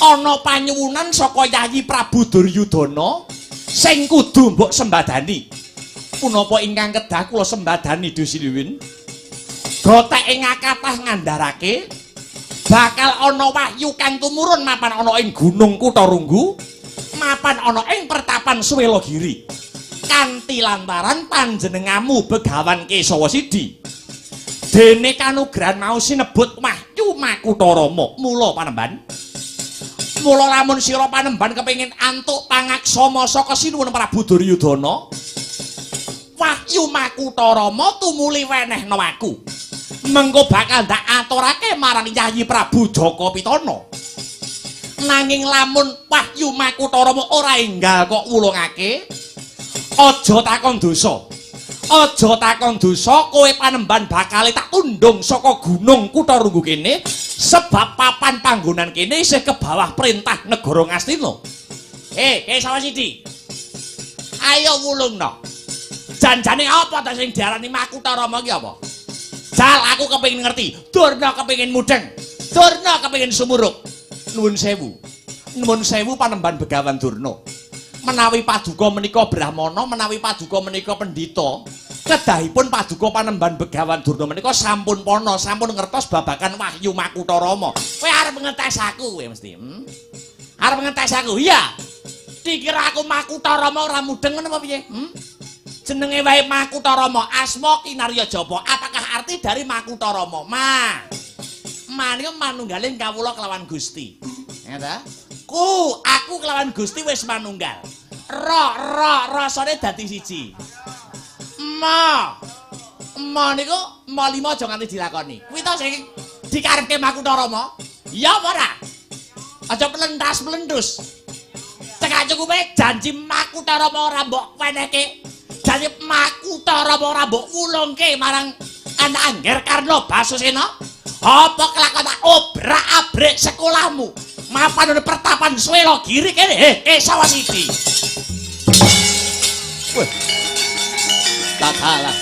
Ana panyuwunan saka Yayi Prabu Duryudana sing kudu mbok sembadani. Punapa ingkang kedah kula sembadani Dusiluwun? Gotek ing akatah ngandharake bakal ana wahyu kang tumurun mapan ana ing Gunung Kutha Runggu, mapan ana ing pertapan Swelagiri. Kanthi lantaran panjenengamu Begawan Kesawa Sidi. Dene kanugrahan mau sinebut wahyu Makutha Rama. Mula Panembahan, mula lamun sira Panembahan kepengin antuk pangaksama saka Sinuwun Prabu Duryudana, wahyu Makutha Rama tumuli wenehna aku. Mengko bakal ndak aturake marang Yayi Prabu Jaka Pitana. Nanging lamun wahyu Makutha Rama ora enggal kok wulungake, aja takon dosa. Aja takon dosa, kowe Panembahan bakal tak tundung saka Gunung Kutha Runggu kene sebab papan panggonan kene isih ke bawah perintah negara Ngastina. Kesawa Sidi. Ayo wulungno. Janjane apa ta sing diarani Makutha Rama iki apa? Jal aku kepengin ngerti. Durna kepengin mudheng. Durna kepengin sumurup. Nuwun sewu. Nuwun sewu Panembahan Begawan Durna. Menawi paduka menika brahmana, menawi paduka menika pendhita, kedahipun paduka Panembahan Begawan Durna menika sampun pana, sampun ngertos babagan wahyu Makutha Rama. Kowe arep ngetes aku kowe mesti. Arep ngetes aku? Iya. Dikira aku Makutha Rama ora mudheng ngono apa piye? Jenenge wae Makutha Rama, asma kinarya japa. Apakah arti dari Makutha Rama? Ma. Ma niku manunggaling kawula kelawan Gusti. Ya ta? Ku, aku kelawan Gusti wis manunggal. Ra, ra, rasane dadi siji. Ma. Ma niku ma lima aja nganti dilakoni. Kuwi to sing dikarepke Makutha Rama. Ya apa ora? Aja plentas-plentus. Cekak cukupe janji Makutha Rama ora mbok wenehke. Janji Makutha Rama ora mbok wulungke marang anak Angger Karna Basusena. Apa kelakon tak obrak-abrik sekolahmu? Mapan ana pertapan Swelagiri kene, Kesawa Sidi. Wah. Tak kalah.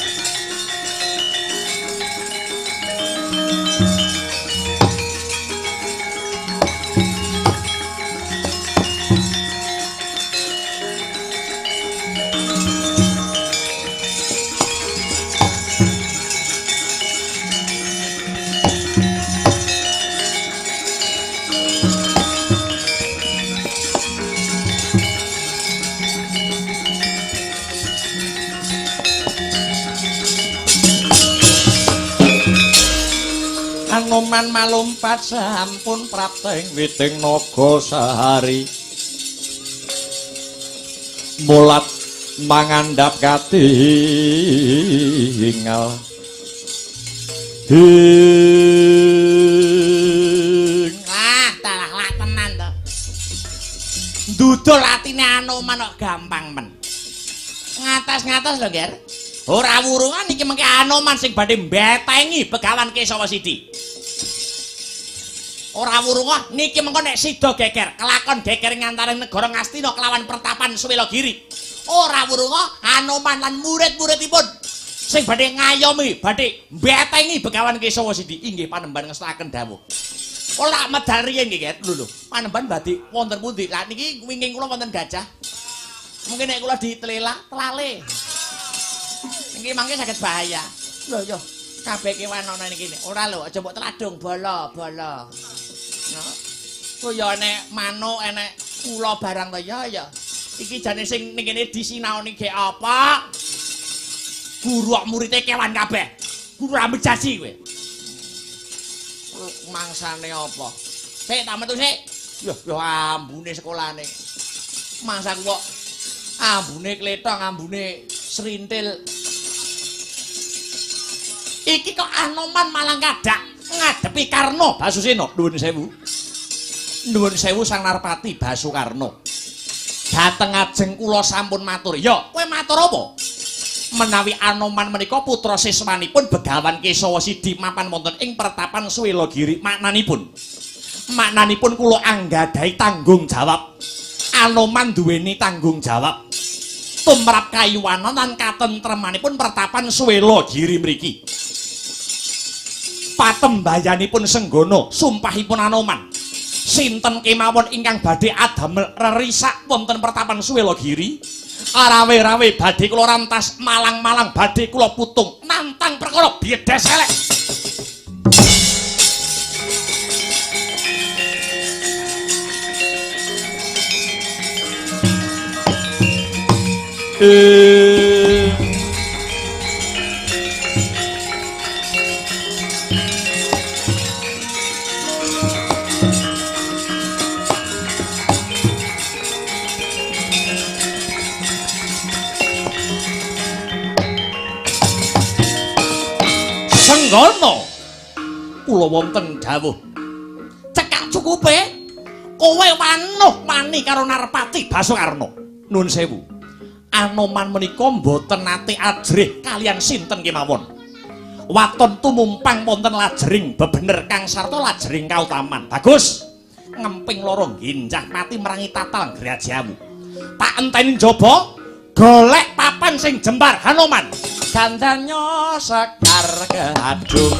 Anoman malumpat sampun prapta ing witing naga sahari. Mulat mangandhap katingal. Hing. Ah, dalah lak tenan to. Ndudul atine Anoman kok gampang men. Ngatas-ngatas lho, Ger. Ora wurungan iki mengke Anoman sing badhe mbetengi Begawan Kesawa Sidi. Ora wurunga niki mengko nek sida geger, kelakon geger ngantaring negara Ngastina kelawan pertapan Suwelagiri. Ora wurunga Anoman lan murid-muridipun sing badhe ngayomi, badhe mbetengi Begawan Kesawa Sidi inggih panembahan ngestakaken dawuh. Ora medal riyin nggih, Ger. Lho lho, panembahan badhe wonten pundi? Lah niki wingking kula wonten gajah. Mungkin nek kula ditelela, telale. Niki mangke saged bahaya. Lho yo, kabeh kewan ana niki. Ora lho, aja mbok teladung bala-bala. No. Kaya enek manuk, enek ula barang to ya ya. Iki jane sing ning kene disinaoni gek apa? Guru kok murite kewan kabeh. Guru rambut jasi kowe. Mangsane apa? Sik tak metu sik. Yo yo ambune sekolahane. Mangsaku kok ambune kletong, ambune srintil. Iki kok Anoman malah kadak ngadepi Karna Basusena. Nuwun sewu. Nuwun sewu Sang Narpati Basukarna. Dhateng ajeng kula sampun matur. Ya, kowe matur apa? Menawi Anoman menika putra siswanipun Begawan Kesawa Sidi mapan wonten ing pertapan Suwelagiri. Maknanipun, maknanipun kula anggadhahi tanggung jawab. Anoman duweni tanggung jawab tumrap kayuwanan lan katentremanipun pertapan Suwelagiri mriki. Patembayanipun Senggana, sumpahipun Anoman, sinten kemawon ingkang badhe adamel rerisak wonten pertapan Suwelagiri, rawe-rawe badhe kula rantas, malang-malang badhe kula putung, nantang perkara biedes elek. Senggana, kula wonten dawuh. Cekak cukupe kowe wanuh wani karo Narpati Basukarna. Nuwun sewu. Anoman menika mboten nate ajrih kaliyan sinten kemawon. Waton tumumpang wonten lajering bebener kang sarta lajering kautaman. Bagus. Ngemping loro ginjah mati merangi tatal grajamu. Tak enteni njaba golek papan sing jembar Hanoman. Gandanya sekar keadung.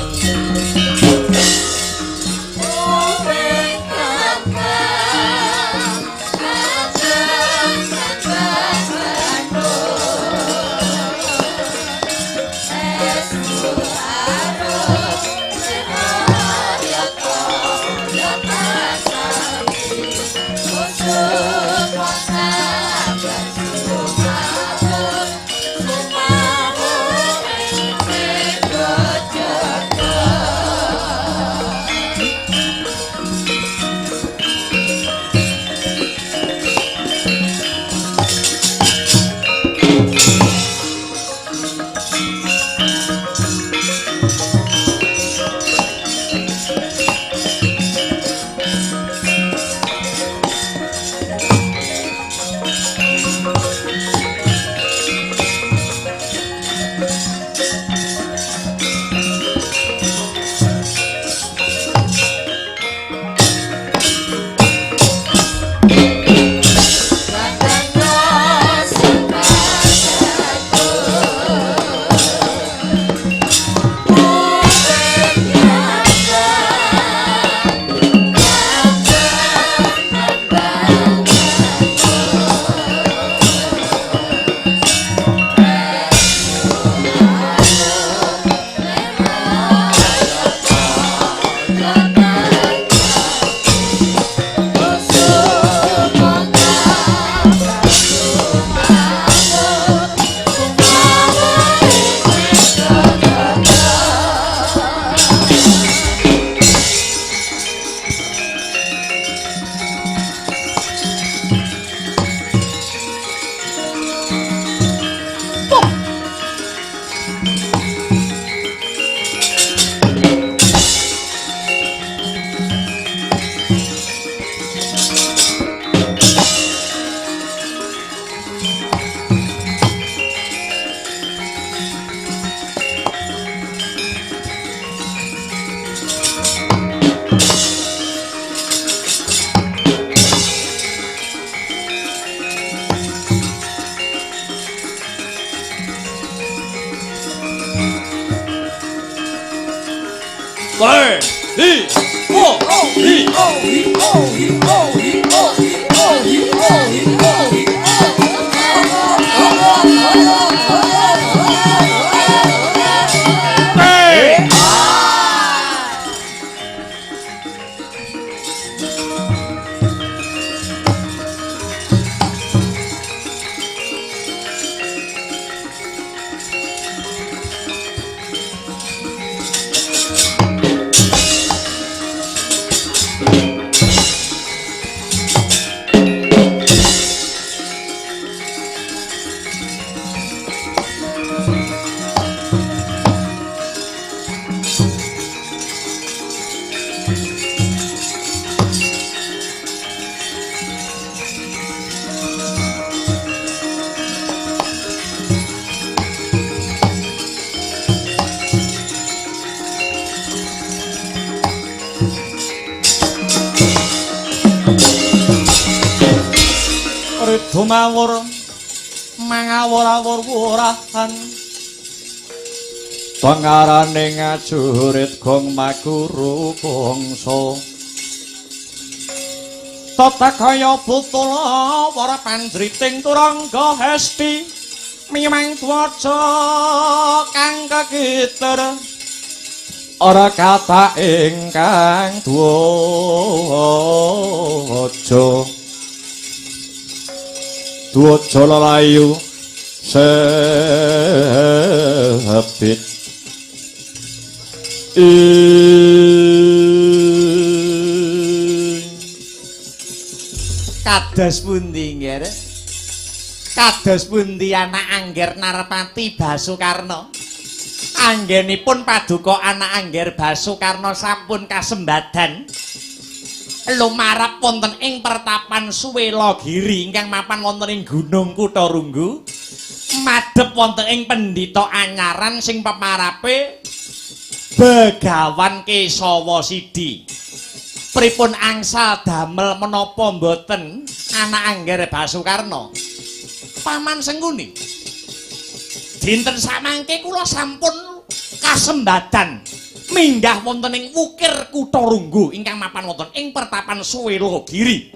Woi, hi, wo, hi. Oh, hi, oh, hi, oh, hi, oh, hi, oh, hi, oh, hi, oh, hi, Hey! Ridho mawur mangawur-awur wurahan Pangarane ngajurit gong makuru bangsa Tata kaya butula wara panjriting turangga hesti mimang dwaja kang kekiter ora kata ingkang dwaja dwaja lelayu sebit ing Kados pundi nggih? Kados pundi anak Angger Narpati Basukarna? Anggenipun paduka anak Angger Basukarna sampun kasembadan lumarap wonten ing pertapan Suwelagiri ingkang mapan wonten ing Gunung Kutharunggu, madhep wonten ing pendhita anyaran sing peparape Begawan Kesawa Sidi. Pripun angsal damel menapa mboten anak Angger Basukarna? Paman Sengkuni, dinten samangke kula sampun kasembadan minggah wonten ing wukir Kutharunggu ingkang mapan wonten ing pertapan Suwelagiri,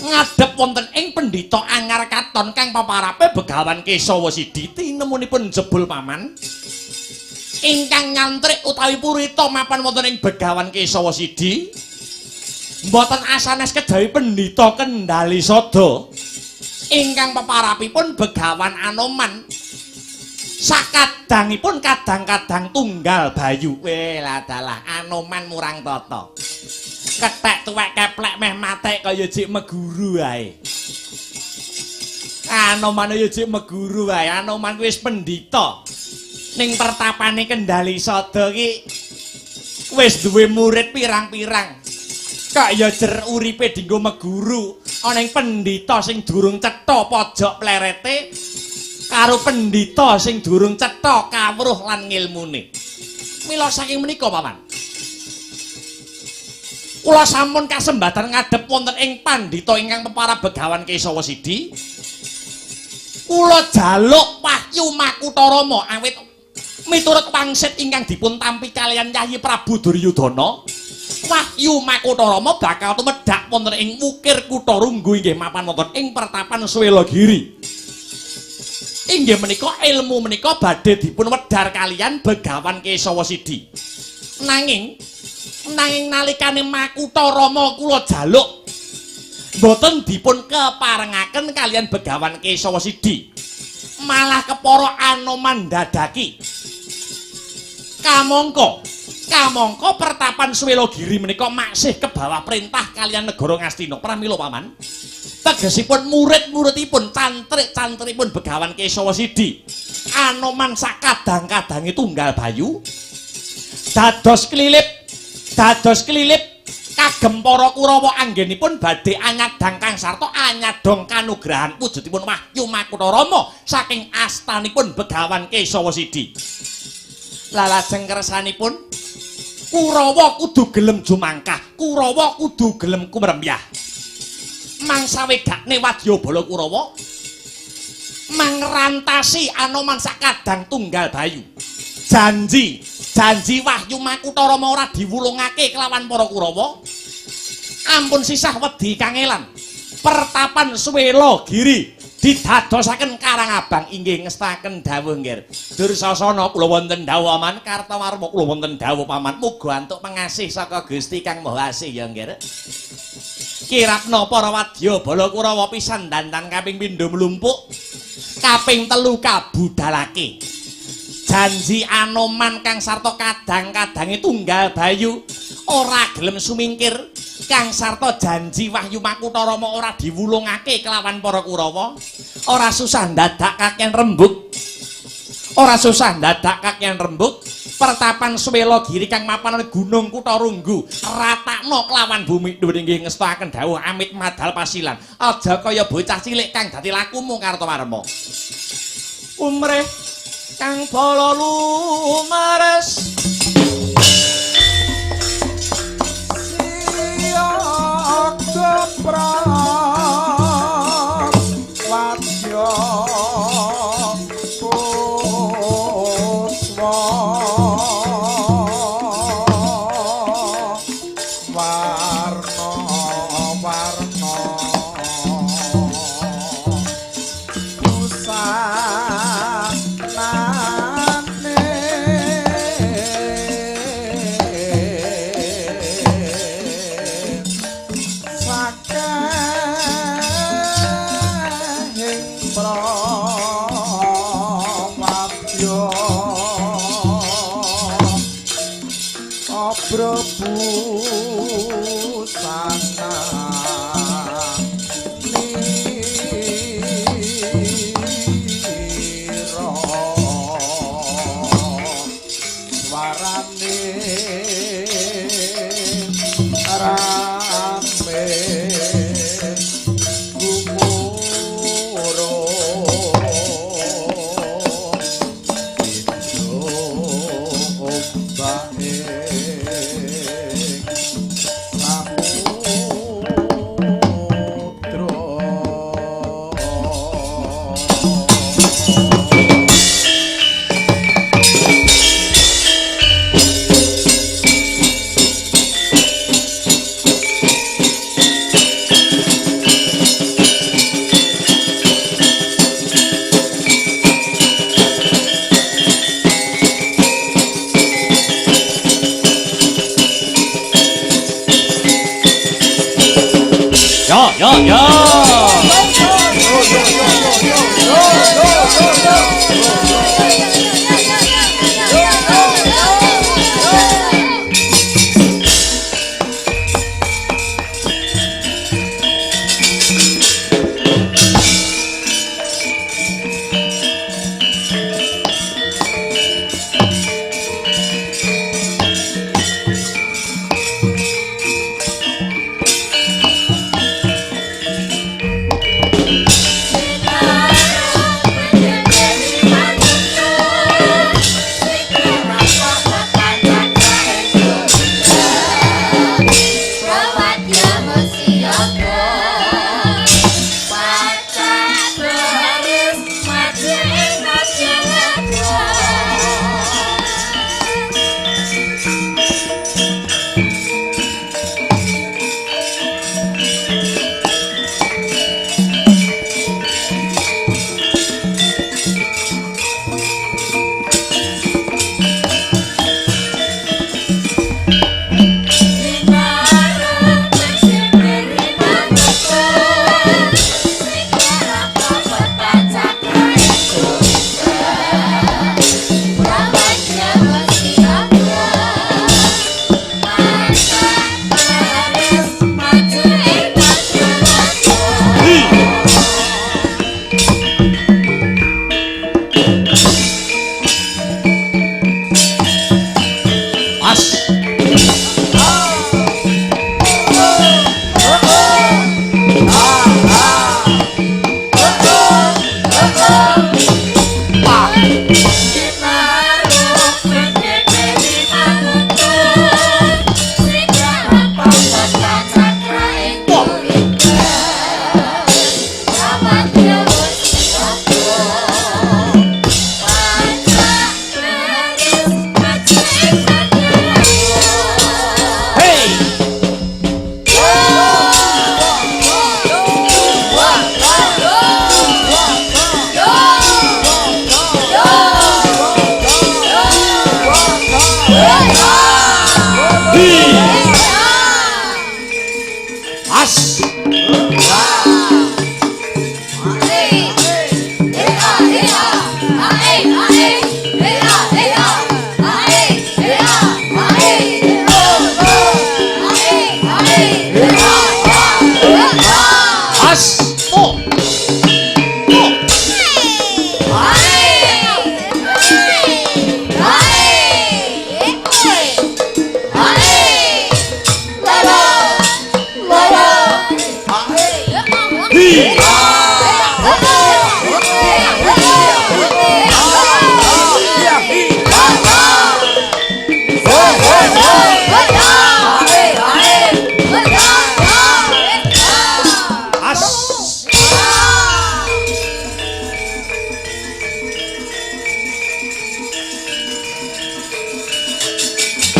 ngadhep wonten ing pendhita anyar katon kang paparape Begawan Kesawa Sidi. Tinemunipun jebul paman ingkang nyantrik utawi purita mapan wonten ing Begawan Kesawa Sidi mboten asanes kejawi pendhita Kendali Sada ingkang peparapipun Begawan Anoman sakadangipun kadang-kadang tunggal bayu. Weh ladalah Anoman murang tata kethek tuwek keplek meh matek kaya jik meguru ae. Anoman ya jik meguru ae. Anoman wis pendhita ning pertapane Kendali Sada ki wis duwe murid pirang-pirang. Kok ya jer uripe dinggo meguru ana ing pendhita sing durung cetha pojok plerete karo pendhita sing durung cetha kawruh lan ngilmune. Mila saking menika paman, kula sampun kasembatan ngadhep wonten ing pandhita ingkang peparab Begawan Kesawa Sidi. Kula jaluk wahyu Makutha Rama awit miturut wangsit ingkang dipun tampi kaliyan Yayi Prabu Duryudana, wahyu Makutha Rama bakal tumedhak wonten ing wukir Kutharunggu inggih mapan wonten ing pertapan Suwelagiri. Inggih menika ilmu menika badhe dipun wedhar kaliyan Begawan Kesawa Sidi. Nanging nalikane Makutha Rama kula jaluk mboten dipun keparengaken kaliyan Begawan Kesawa Sidi, malah kepara Anoman dadaki. Kamangka pertapan Suwelagiri menika maksih kebawah perintah kaliyan negara Ngastina. Pramila paman, tegesipun murid-muridipun, cantrik-cantripun Begawan Kesawa Sidi Anoman sakadang-kadange tunggal bayu dados kelilip kagem para Kurawa anggenipun badhe anyadang kang sarta anyadong kanugrahan wujudipun wahyu Makutha Rama saking astanipun Begawan Kesawa Sidi. Lalajeng kersanipun Kurawa kudu gelem jumangkah, Kurawa kudu gelem kumremyah. Mangsa wedakne wadyabala Kurawa mangrantasi Anoman sakadang tunggal bayu. Janji, janji Wahyu Makutha Rama ora diwulungake kelawan para Kurawa. Ampun sisah wedi kangelan. Pertapan Swela Giri didadosaken Karang Abang inggih ngestaken dawuh nggih. Dursasana kula wonten dawuh aman, Kartawarma kula wonten dawuh paman. Muga antuk pengasih saka Gusti Kang Maha Asih ya nggih. Kirapna para wadya bala Kurawa pisan dandan kaping pindho mlumpuk, kaping telu kabudalake. Janji Anoman kang sarta kadang-kadange tunggal bayu ora gelem sumingkir, kang sarta janji Wahyu Makutha Rama ora diwulungake kelawan para Kurawa. Ora susah ndadak kakean rembug, ora susah ndadak kakean rembug. Pertapan Swela Giri kang mapan Gunung Kutha Runggu ratakno kelawan bumi. Dhuwur inggih ngestakaken dawuh amit madal pasilan. Aja kaya bocah cilik kang dadi lakumu Kartawarma. Umrih kang bala lumares siaga prawadya puswa warna warna busanane sakehing prawadya abrabusana nira swarane rame gumuro indo ombake samudra. Yo yo yo.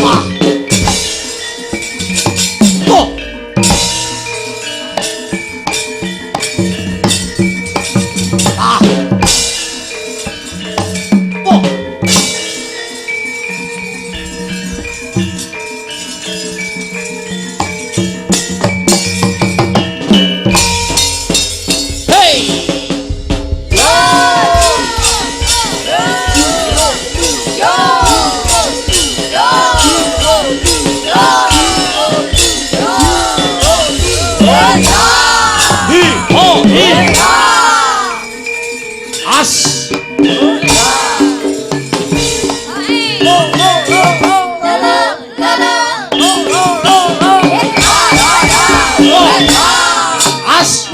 Oh. Ah. Oh. Hey. As. As.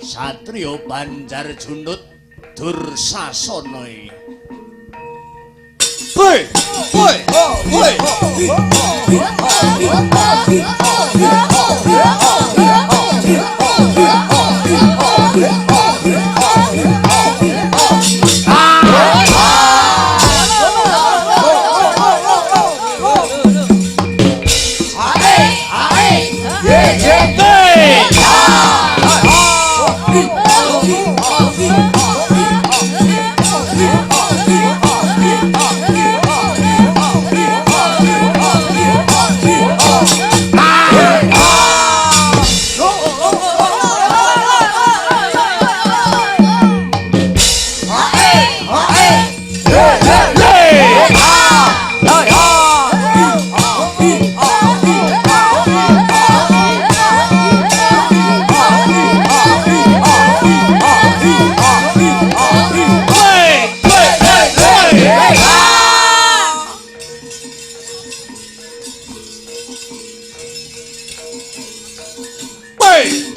Satriya Banjar Jundut Dursasana iki. Hoi, hoi, hoi. Hey!